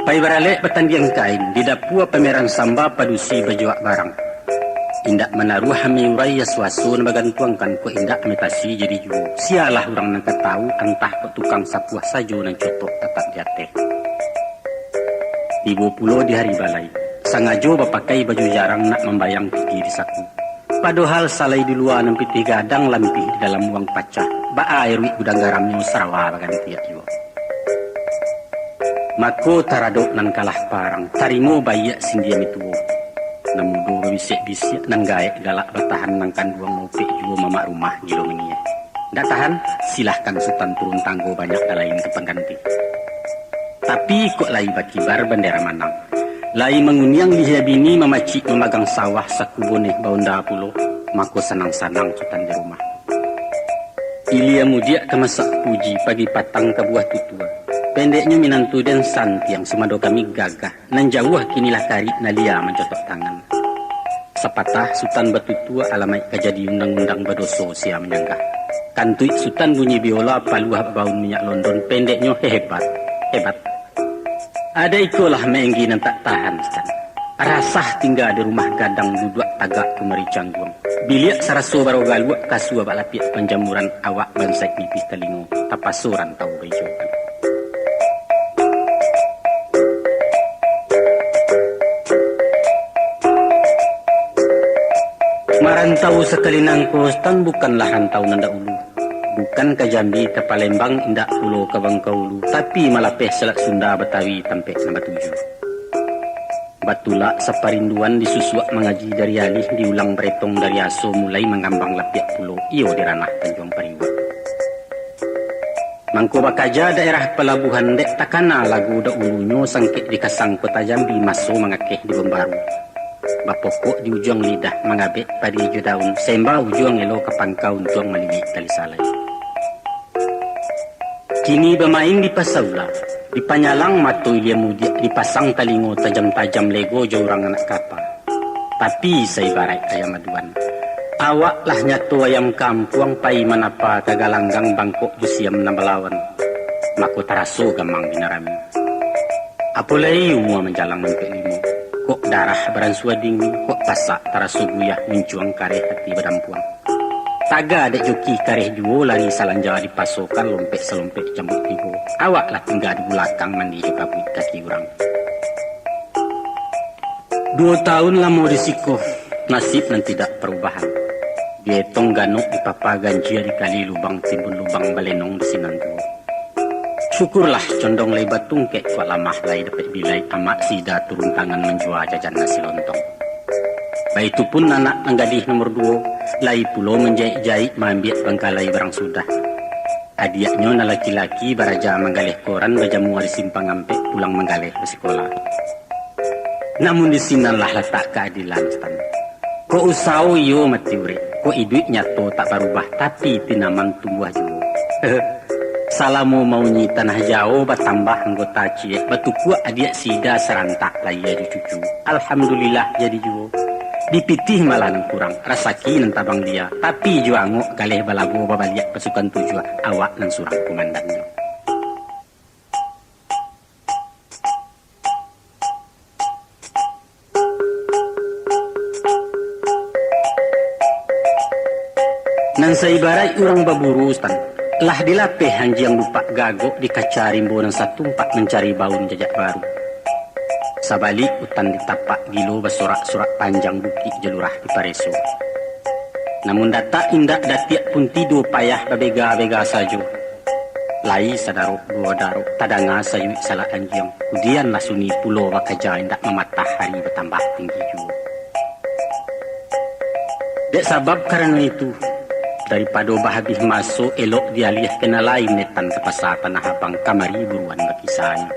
Pai baralek batandiang kain, di dapua pameran samba, padusi bajuak barang. Indak manaruah ame urai, suaso nan bagantuangkan, kok indak ame tasi jadi juo. Sialah urang nan ka tahu, antah kok tukang sapuah sajo, nan cotok tatap di ateh. Tibo pulo di hari balai, sangajo bapakai baju jarang, nak mambayang pitih di saku. Padohal salai di lua nan pitih gadang, lampih di dalam uang pacah, baa iruik gudang garamnyo, sarawa bagantiak juo. Mako taradok nan kalah parang, tarimo baiak sindia mituo. Nan mudo babisiak-bisiak, nan gaek galak batahan, nan kanduang maupek juo, mamak rumah gilo mangieh. Ndak tahan, silahkan Sutan turun tanggo, banyak nan lain ka pangganti. Tapi kok lai bakibar bandera manang. Lai manguniang lihia bini, mamacik mamagang sawah, saku boneh baonda pulo, mako sanang-sanang Sutan di rumah. Ilia mudiak ka masak puji, pagi patang ka buah tutua. Pendeknyo minantu den santiang, sumando kami gagah, nan jauah kini lah karik, nan lia mancotok tangan. Sapatah Sutan batutua, alamaik ka jadi undang-undang, badoso sia manyanggah. Kantuik Sutan bunyi biola, paluah babaun minyak London, pendeknyo hebat, hebat. Ado ikolah maenggi nan tak tahan, Sutan. Rasah tingga di rumah gadang, duduak tagak kumari cangguang. Biliak saraso baro galuak, kasua bak lapiak panjamuran, awak bansaik nipih talingo, tapaso rantau baijokan. Marantau sakali nangko, Sutan, bukanlah rantau nan dahulu. Bukan ka Jambi, ka Palembang, indak pulo ka Bangkaulu, tapi malapeh Salat Sunda Batawi tampek nan batuju. Batulak saparinduan, disusuak mangaji dari alih, diulang baretong dari aso, mulai mangambang lapiak pulo, iyo di ranah Tanjuang Pariuak. Mangko bakaja daerah palabuahan, dek takana lagu dahulunyo, sangkek dikasang kota Jambi, maso mangakeh di Bambaru. Bapokok di ujuang lidah, mangabek padi jo daun, semba ujuang elo ka pangka, untuang malilik tali salai. Kini bamain di Pasaula, dipanyalang mato ilia mudiak, dipasang talingo tajam-tajam, lego jo urang anak kapa. Tapi saibaraik ayam aduan. Awak lah nyato ayam kampuang, pai manapa ka galanggang, bangkok jo siam nan balawan. Mako taraso gamang di nan rami. Apo lai umua manjalang mampek limo, kok darah baransua dingin, kok pasak taraso guyah, muncuang kareh ati badampuang. Taga dek joki kareh juo, lari salanja dipasokan, lompek salompek jambuik tigo. Awak lah tingga di bulakang, mandi jo kabuik kaki urang. Duo taun lamo di siko, nasib nan tidak parubahan. Dietong ganok dipapa ganjia, dikali lubang timbun lubang, balenong di sinan tuo. Syukurlah condong lai batungkek, kuak lamah lai dapek bilai, amak sida turun tangan manjua jajan nasi lontong. Baitu pun anak nan gadih nomor duo, lai pulo manjaik-jaik, maambiak bangkalai barang sudah. Adiaknyo nan laki-laki baraja manggaleh koran, bajamua di simpang ampek, pulang manggaleh basikola. Namun di sinanlah latak kaadilan, Sutan. Kok usawo iyo mati urek, kok iduik nyato tak barubah, tapi tanaman tumbuah juo. Salamo maunyi tanah jao, batambah anggota ciek, batukuak adiak sida sarantak, layia jo cucu. Alhamdulillah jadi juo. Dipitih malah nan kurang, rasaki nan tabang lia, tapi jo angok galeh balabo, babaliak pasukan tujuah, awak nan surang kumandannyo. Nan saibaraik urang baburu, Sutan, lah dilapeh anjiang dupak gagok, dikaca rimbo nan satumpak, mancari baun jajak baru. Sabalik utan ditapak, gilo basorak-sorak, panjang bukik jo lurah dipareso. Namun datak indak datiak pun tido, payah babega-bega sajo. Lai sadarok duo darok, tadanga sayuik salak anjiang. Kudianlah sunyi pulo bakaja, indak mamatah ari, batambah tinggi juo. Dek sabab karano itu, daripado bahabih maso, elok dialiah ka nan lain, netan ka pasa Tanah Abang, kamari buruan bakisahnyo.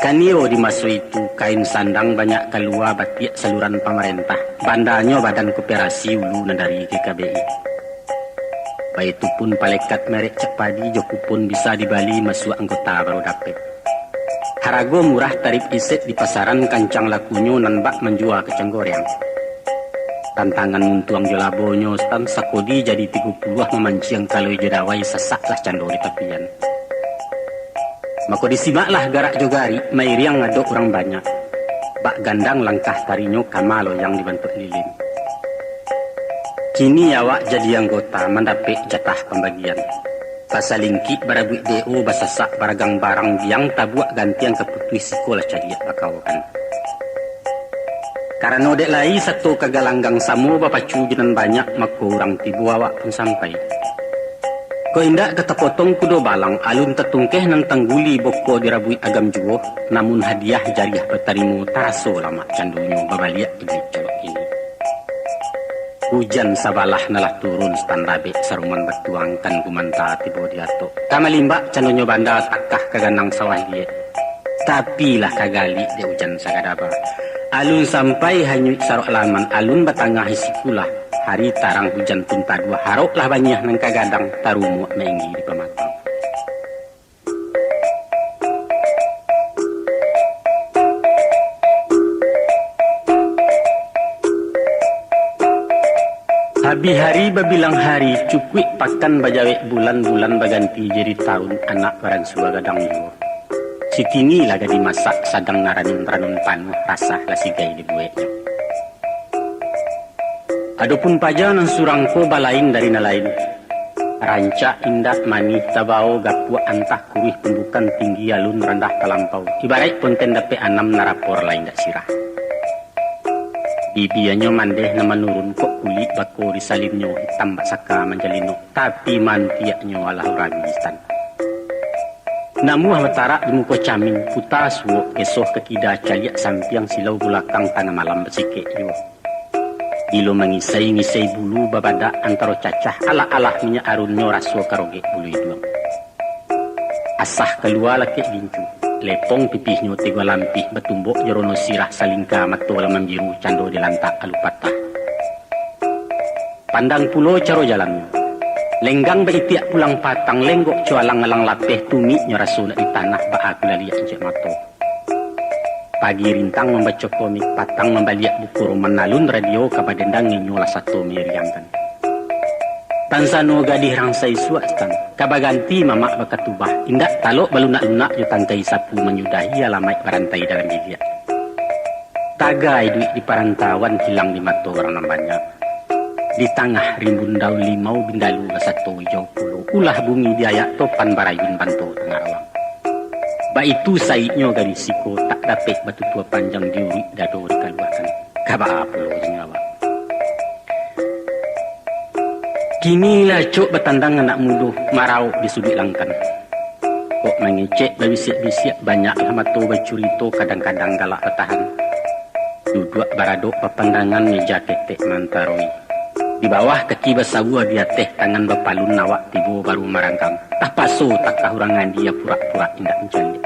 Kanio di maso itu, kain sandang banyak kalua, batiak saluran pamarentah, bandanyo Badan Koperasi, ulu nan dari G K B I. Baitu pun palekat merek cak padi jo kupon bisa dibali, masuak anggota baru dapek. Harago murah, tarib isek di pasaran, kancang lakunyo nan bak manjua kacang goreang. Tantangan untuang jo labonyo, Sutan, sakodi jadi tigo puluah, mamanciang kaloi jo dawai, sasaklah cando di tapian. Mako disimaklah garak jo garik, mairiang adok urang banyak. Bak gandang langkah tarinyo, kama loyang dibantuak lilin. Kini awak jadi anggota, mandapek jatah pambagian. Basalingkik barabuik D O, basasak baragang barang, biang tabuak gantiang, ka putuih siko lah caliak bakawakan. Karano dek lai sato ka galanggang, samo bapacu jo nan banyak, mako urang tibo awak pun sampai. Kok indak ka tapotong kudo balang, alun tatungkeh nan tangguli, boko dirabuik agam juo, namun hadiah jariah batarimo, taraso lamak candonyo, babaliak iduik colok kini. Ujan sabalah nan lah turun, Sutan, rabek saruman batuang, kan gumanta tibo di atok. Ka malimbak candonyo banda, takah ka ganang sawah liek. Tapi lah ka galik dek ujan sagadaba. Alun sampai hanyuik sarok laman, alun batangah isi kulah. Hari tarang hujan pun taduah, haroklah baniah nan ka gadang, tarumuak mainggi di pamatang. Habih hari babilang hari, cukuik pakan bajawek bulan, bulan baganti jadi taun, anak baransua gadang juo. Sitini lah ka dimasak, sadang naranin-ranin panuah, rasah lah sigai dibueknyo. Adopun paja nan surang ko balain dari nan lain. Rancak indak manih tabao gapuak antah kuruih tumbukan tinggi alun randah talampau. Ibaraik ponten dapek anam narapor lai indak sirah. Bibianyo mandeh nan manurun kok kulik bako di salinnyo hitam bak saka manjalinok, tapi mantiaknyo alah urang instan. Namuah batarak di muko camin, puta suok, gesoh ka kida, caliak sampiang silau bulakang tangah malam basikek juo. Bilo mangisai-ngisai bulu babadak antaro cacah, alah-alah minyak arunnyo raso karogek bulu iduang. Asah kalua lakek gincu, lepong pipihnyo tigua lampih batumbok jo rono sirah salingka mato lah mambiru cando dilantak alu patah. Pandang pulo caro jalannyo. Lenggang baitiak pulang patang, lenggok co alang-alang lapeh, tumiknyo raso nak di tanah, baa kulaliak incek mato. Pagi rintang mambaco komik, patang mambaliak buku roman, alun radio ka badendang, inyo lah sato miriangkan. Tansano gadih rangsai suak stan, ka baganti mamak bakatubah, indak talok balunak-lunak jo tangkai sapu manyudahi alamaik barantai dalam biliak. Taga iduik di parantauan, hilang di mato urang nan banyak. Di tangah rimbun daun limau, bindalu basato ijau pulo, ulah bumi diayak topan, barayun banto tangah rawang. Baitu saiknyo gadih siko, tak dapek batutua panjang, diuruik dado dikaluakan. Ka baa pulo jo awak. Kini lah acok batandang anak mudo, marauk di suduik langkan. Kok mangecek babisiak-bisiak, banyaklah mato bacurito, kadang-kadang galak batahan. Duduak baradok bapandangan, meja ketek mantaroi. Di bawah kaki basawua, di ateh tangan bapalun, awak tibo baru maranggang. Tapaso takah urang andi, purak-purak indak mancaliak.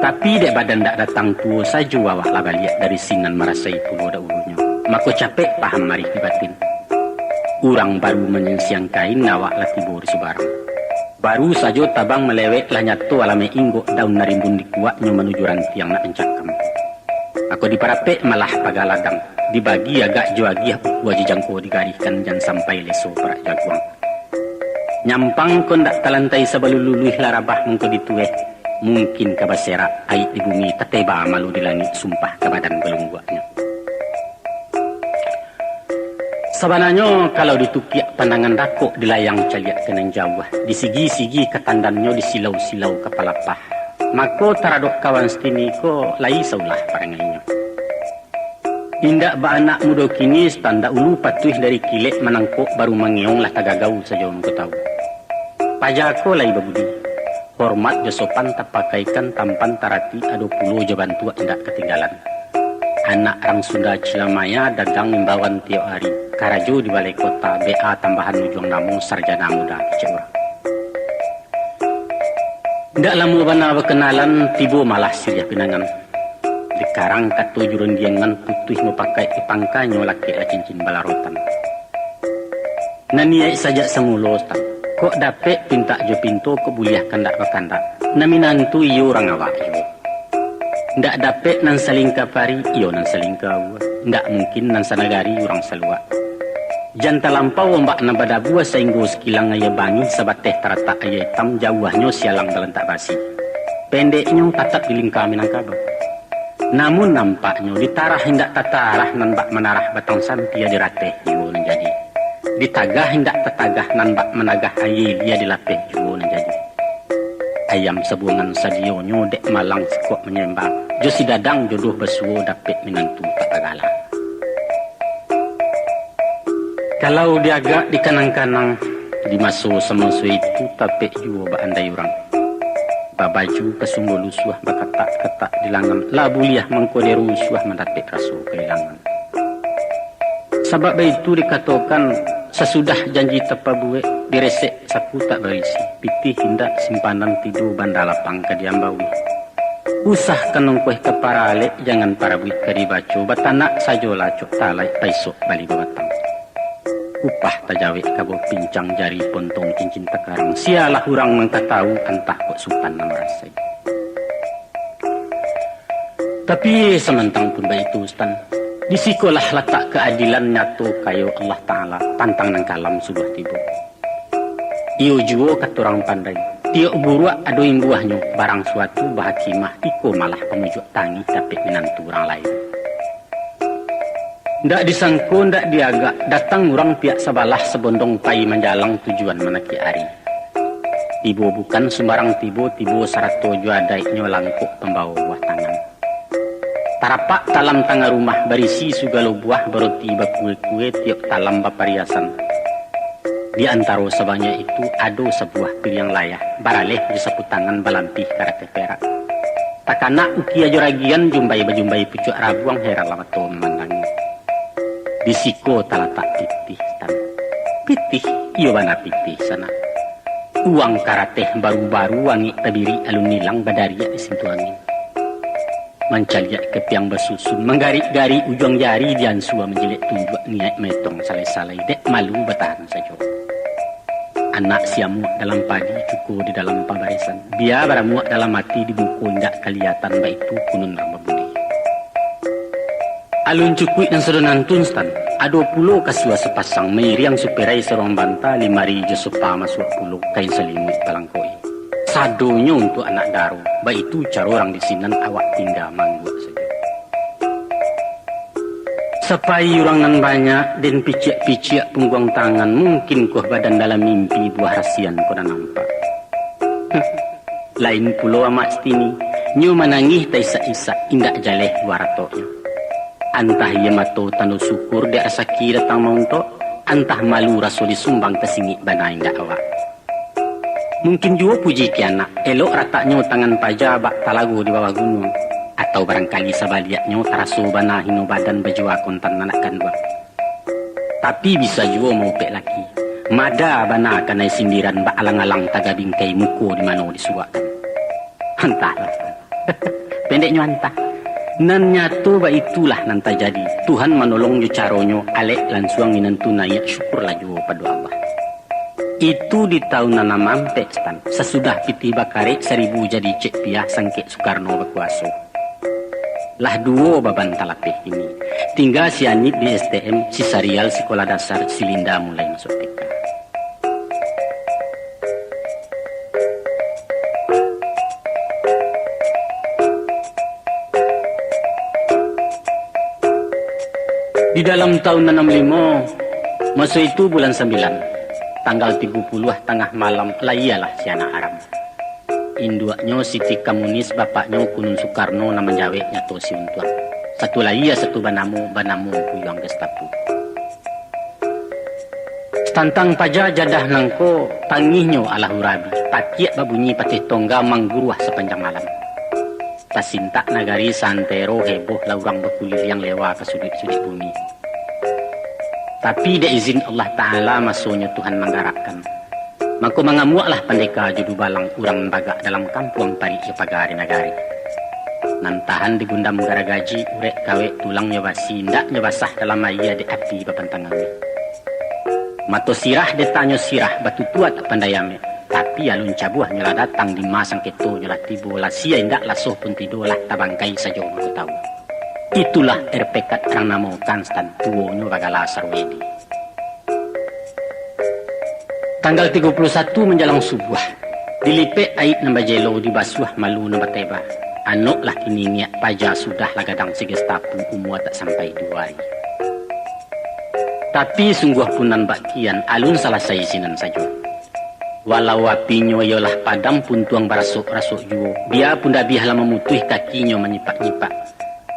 Tapi dek badan dak datang tuo sajo, awak lah baliak dari sinan, marasai pulo dahulunyo. Mako capek paham arih di batin. Urang baru manyansiang kain, awak lah tibo di subarang. Baru sajo tabang malewek, lah nyato alamaik inggok, daun nan rimbun dikuaknyo manuju rantiang nak mancakam. Mako diparapek malah paga ladang, dibagi agak jo agiah, ukua jo jangko digarihkan, jan sampai leso parak jaguang. Nyampang ko ndak talantai, sabalun luluih lah rabah mangko ditueh, mungkin ka baserak aik di bumi, tateba malu di langik, sumpah ka badan balungguaknyo. Sabananyo, kalau ditukiak pandangan dakok, di layang caliak ka nan jauah, di sigi-sigi ka tandannyo, di silau-silau ka palapah, mako taradok kawan sitini ko lai saulah parangainyo. Indak baanak mudo kini, stan dahulu patuih dari kilek, manangkok baru mangeong, lah tagagau sajo mangko tawu. Paja ko lai babudi. Hormat jo sopan tapakaikan, tampan taratik, ado pulo jo bantuak indak katinggalan. Anak rang Sunda Cilamaya, dagang imbauan tiok ari, karajo di balai kota, B A tambahan ujuang namo, sarjana muda kecek urang. Indak lamo bana bakenalan, tibo malah siriah pinangan. Dikarang kato jo rundiangan, putuih mupakaik di pangkanyo, lakeklah cincin balarotan. Nan niaik sajak samulo, stan. Kok dapek pintak jo pinto, kok buliah kandak bakandak. Nan minantu iyo urang awak juo. Ndak dapek nan salingka pari, iyo nan salingka aua. Ndak mungkin nan sanagari urang saluak. Jan talampau ombak nan badabua, sainggo sakilang aia bangih, sabateh taratak aia itam, jauahnyo sialang balantak basi. Pendeknyo tatap di lingka Minangkabau. Namun nampaknyo, ditarah indak tatarah nan bak manarah, batang sampia dirateh juo nan jadi. Ditagah indak tatagah nan bak managah, aia ilia dilapeh juo nan jadi. Ayam sabuangan sadionyo, dek malang sikok manyembah, jo si dadang jodoh basuo, dapek minantu tak tagala. Kalau diagak dikanang-kanang, di maso samaso itu tapek juo baandai urang. Babaju kasumbo lusuah, bakatak-katak di langan, lah buliah mangko dirusuah, mandapek raso kailangan. Sabab baitu dikatokan, sasudah janji tapabuek, diresek saku tak barisi, pitih indak simpanan, tido banda lapang ka diambawi. Usah ka nongkoh ka paralek, jangan parabuik ka dibaco, batanak sajolah acok talaik, paisok bali babatang. Upah tajawek kabo pincang, jari pontong cincin takarang, sialah urang nan ka tawu, antah kok supan nan marasai. Tapi samantang pun baitu, stan, di sikolah latak kaadilan, nyato kayo Allah Ta'ala, pantang nan kalam sudah tibo. Iyo juo kato urang pandai, tiok buruak ado imbuahnyo, barang suatu bahakimah, iko malah pamujuak tangih, dapek minantu urang lain. Ndak disangko, ndak diagak, datang urang pihak sabalah sabondong pai manjalang tujuan manakiak ari. Tibo bukan sumbarang tibo, tibo sarato jo adaiknyo langkok pambawo buah tangan. Tarapak talam tangah rumah barisi sagalo buah, baroti bakue-kue, tiok talam bapariasan. Di antaro sabanyak itu, ado sabuah piriang layah, baraleh di sapu tangan, balampih karateh perak. Takanak ukia jo ragian, jumbai bajumbai pucuak rabuang, heranlah mato mamandangi. Di siko talatak pitih, Tan. Pitih, iyo bana pitih, sanak. Uang karateh baru-baru, angek tabirik alun ilang, badariak di sintu angin. Mancaliak kepiang basusun, manggarik-garik ujuang jari, diansua manjilek tunjuak, niaik maetong salai-salai, dek malu batahan sajo. Anak siamuak dalam padi, cuko di dalam pabarisan. Bia baramuak dalam ati, di muko indak kaliyatan, baitu kunun urang babudi. Alun cukuik nan sadonantun, Stan. Ado pulo kasua sapasang, mairiang superai saruang banta, limari jo sopa masuak pulo, kain salimuik palangkoi. Sadonyo untuak anak daro, baitu caro urang di sinan, awak tingga mangguak sajo. Sapai urang nan banyak, den piciak-piciak pungguang tangan, mungkin koh badan dalam mimpi, buah rasian ko nan nampak. Lain pulo Amak Stini, nyo manangih taisak-isak, indak jaleh buah ratoknyo. Antah iyo mato tando syukur dek rasaki datang mauntok, antah malu raso disumbang, tasingik bana indak awak. Mungkin juo puji kianak, elok rataknyo tangan paja bak talago di bawah gunuang, atau barangkali sabaliaknyo taraso bana hino badan bajua kontan anak kanduang. Tapi bisa juo maupek laki, mada bana kanai sindiran bak alang-alang taga bingkai muko di mano disuruakkan. Antahlah. Pendeknyo antah. Nan nyato baitulah nan tajadi. Tuhan manolong jo caronyo, alek lansuang minantu naiak, syukurlah juo pado Allah. Itu di taun nan amampek, Stan, sasudah pitih bakarek, saribu jadi cek piah, sangkek Soekarno bakuaso. Lah duo baban talapeh kini. Tingga si Anip di S T M, si Sarial sikolah dasar, si Linda mulai masuak T K. Di dalam taun anam limo, maso itu bulan sambilan, tanggal tigo puluah tangah malam, lahialah si anak aram. Induaknyo Siti Kamunis, bapaknyo Kunun Soekarno, nan manjawek nyato si Untuang. Satu lahia, satu banamo, banamo Puyuang Gestapo. Satantang paja jadah nangko, tangihnyo alah urabi, pakiak babunyi pateh tongga mangguruah sapanjang malam. Tasintak nagari saantero heboh lah urang bakuliliang lewa ka suduik-suduik bumi. Tapi dek izin Allah Ta'ala masonyo Tuhan manggarakkan. Mako mangamuaklah pandeka jo dubalang urang nan bagak dalam kampuang parik jo paga di nagari. Nan tahan digundam garagaji, urek kawek tulang nyo basi, indak nyo basah dalam aia dek api bapantangan. Mato sirah detanyo sirah batutua tak pandai amek, tapi alun cabuahnyo lah datang, dima sangketonyo lah tibo, lah sia indak lah soh pun tido, lah tabangkai sajo mangko tawu. Itulah R P K urang namokan Stan, tuonyo bagala Sarwedi. Tanggal tigo puluah satu manjalang subuah, dilipek aik nan bajelo, dibasuah malu nan bateba. Anok lah kini niaik paja, sudah lah gadang si Gestapo, umua tak sampai duo ari. Tapi sungguah pun nan bak kian, alun salasai sinan sajo. Walau apinyo iyolah padam, puntuang barasok-rasok juo, bia pun dabiah lah mamutuih, kakinyo manyipak-nyipak.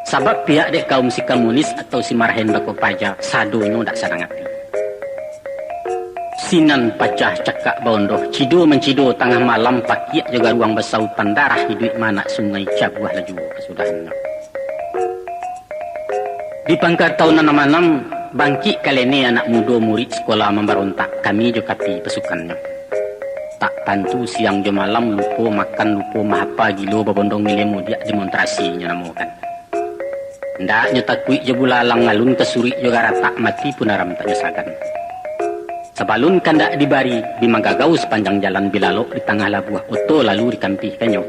Sabab pihak dek kaum si Kamunis atau si Marhen bako paja, sadonyo dak sanang ati. Sinan pacah cakak baondoh, cido mancido tangah malam, pakiak jo garuang basautan, darah iduik maanak sungai, cabuah lah juo kasudahannyo. Di pangka taun anam anam, bangkik kalene anak mudo murid sikola mambarontak, kami jo kapi pasukannyo. Tak tantu siang jo malam, lupo makan, lupo mahapa, gilo babondong ilia mudiak, demonstrasi nyo namokan. Ndak nyo takuik jo bulalang, alun ka suruik jo garatak, mati pun aram tak nyo sagan. Sabalun kandak dibari, bi manggagau sapanjang jalan, bi lalok di tangah labuah, oto lalu dikampihkannyo.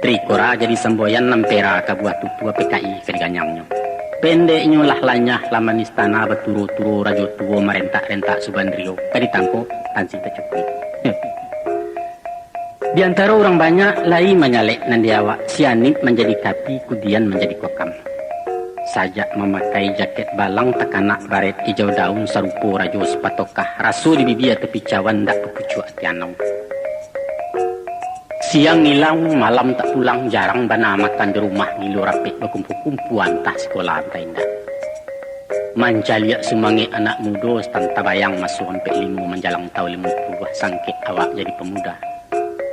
Trikora jadi samboyan, ampera ka buah tutua, P K I ka diganyangnyo. Pendeknyo lah lanyah, lah manis tanah, baturo-turo rajo tuo, marentak-rentak subandrio, ka ditangkok, tansi tak cukuik. Di antaro urang banyak, lai manyalek nan di awak, si Anip manjadi kapi, kudian manjadi kokam. Sajak mamakai jakek balang takanak barét ijau daun sarupo rajo sipatokah, raso di bibia tapicawan dak bapucuak ati anau. Siang ilang, malam tak pulang, jarang bana makan di rumah, gilo rapek bakumpu-kumpu antah sikola antah indak. Mancaliak sumangek anak mudo, satanta bayang maso ampek limo manjalang taun limo puluah, sangkek awak jadi pamuda.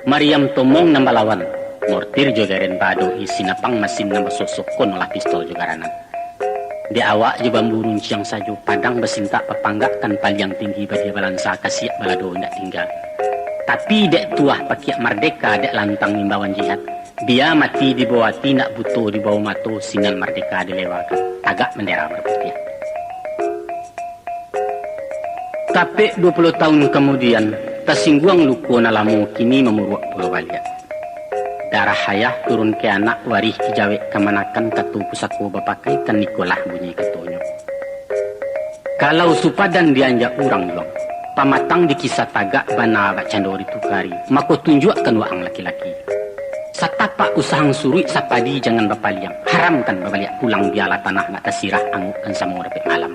Mariam tomong nan balawan, mortir jo garen baado-i, sinapang masin nan basosokon, olah pistol jo garanat. Dek awak jo bambu runciang sajo, padang basintak bapanggakkan, paliang tinggi badia balansa, kasiak balado indak tingga. Tapi dek tuah pakiak mardeka, dek lantang imbauan jihad, bia mati di bawah ati, nak buto di bawah mato, sinan mardeka dilewakan, tagak bandera maraputiah. Tapek duo puluah taun kamudian, tasingguang luko nan lamo, kini mamuruak pulo baliak. Darah ayah turun ka anak, warih ijawek kamanakan, kato pusako bapakaikan, ikolah bunyi katonyo. Kalau supadan dianjak urang juang, pamatang dikisa tagak, bana bak cando ditukari, mako tunjuakkan waang laki-laki. Satapak usahang suruik, sapadi jangan bapaliang, haramkan babaliak pulang, bialah tanah nak tasirah, angukkan samo dapek malam.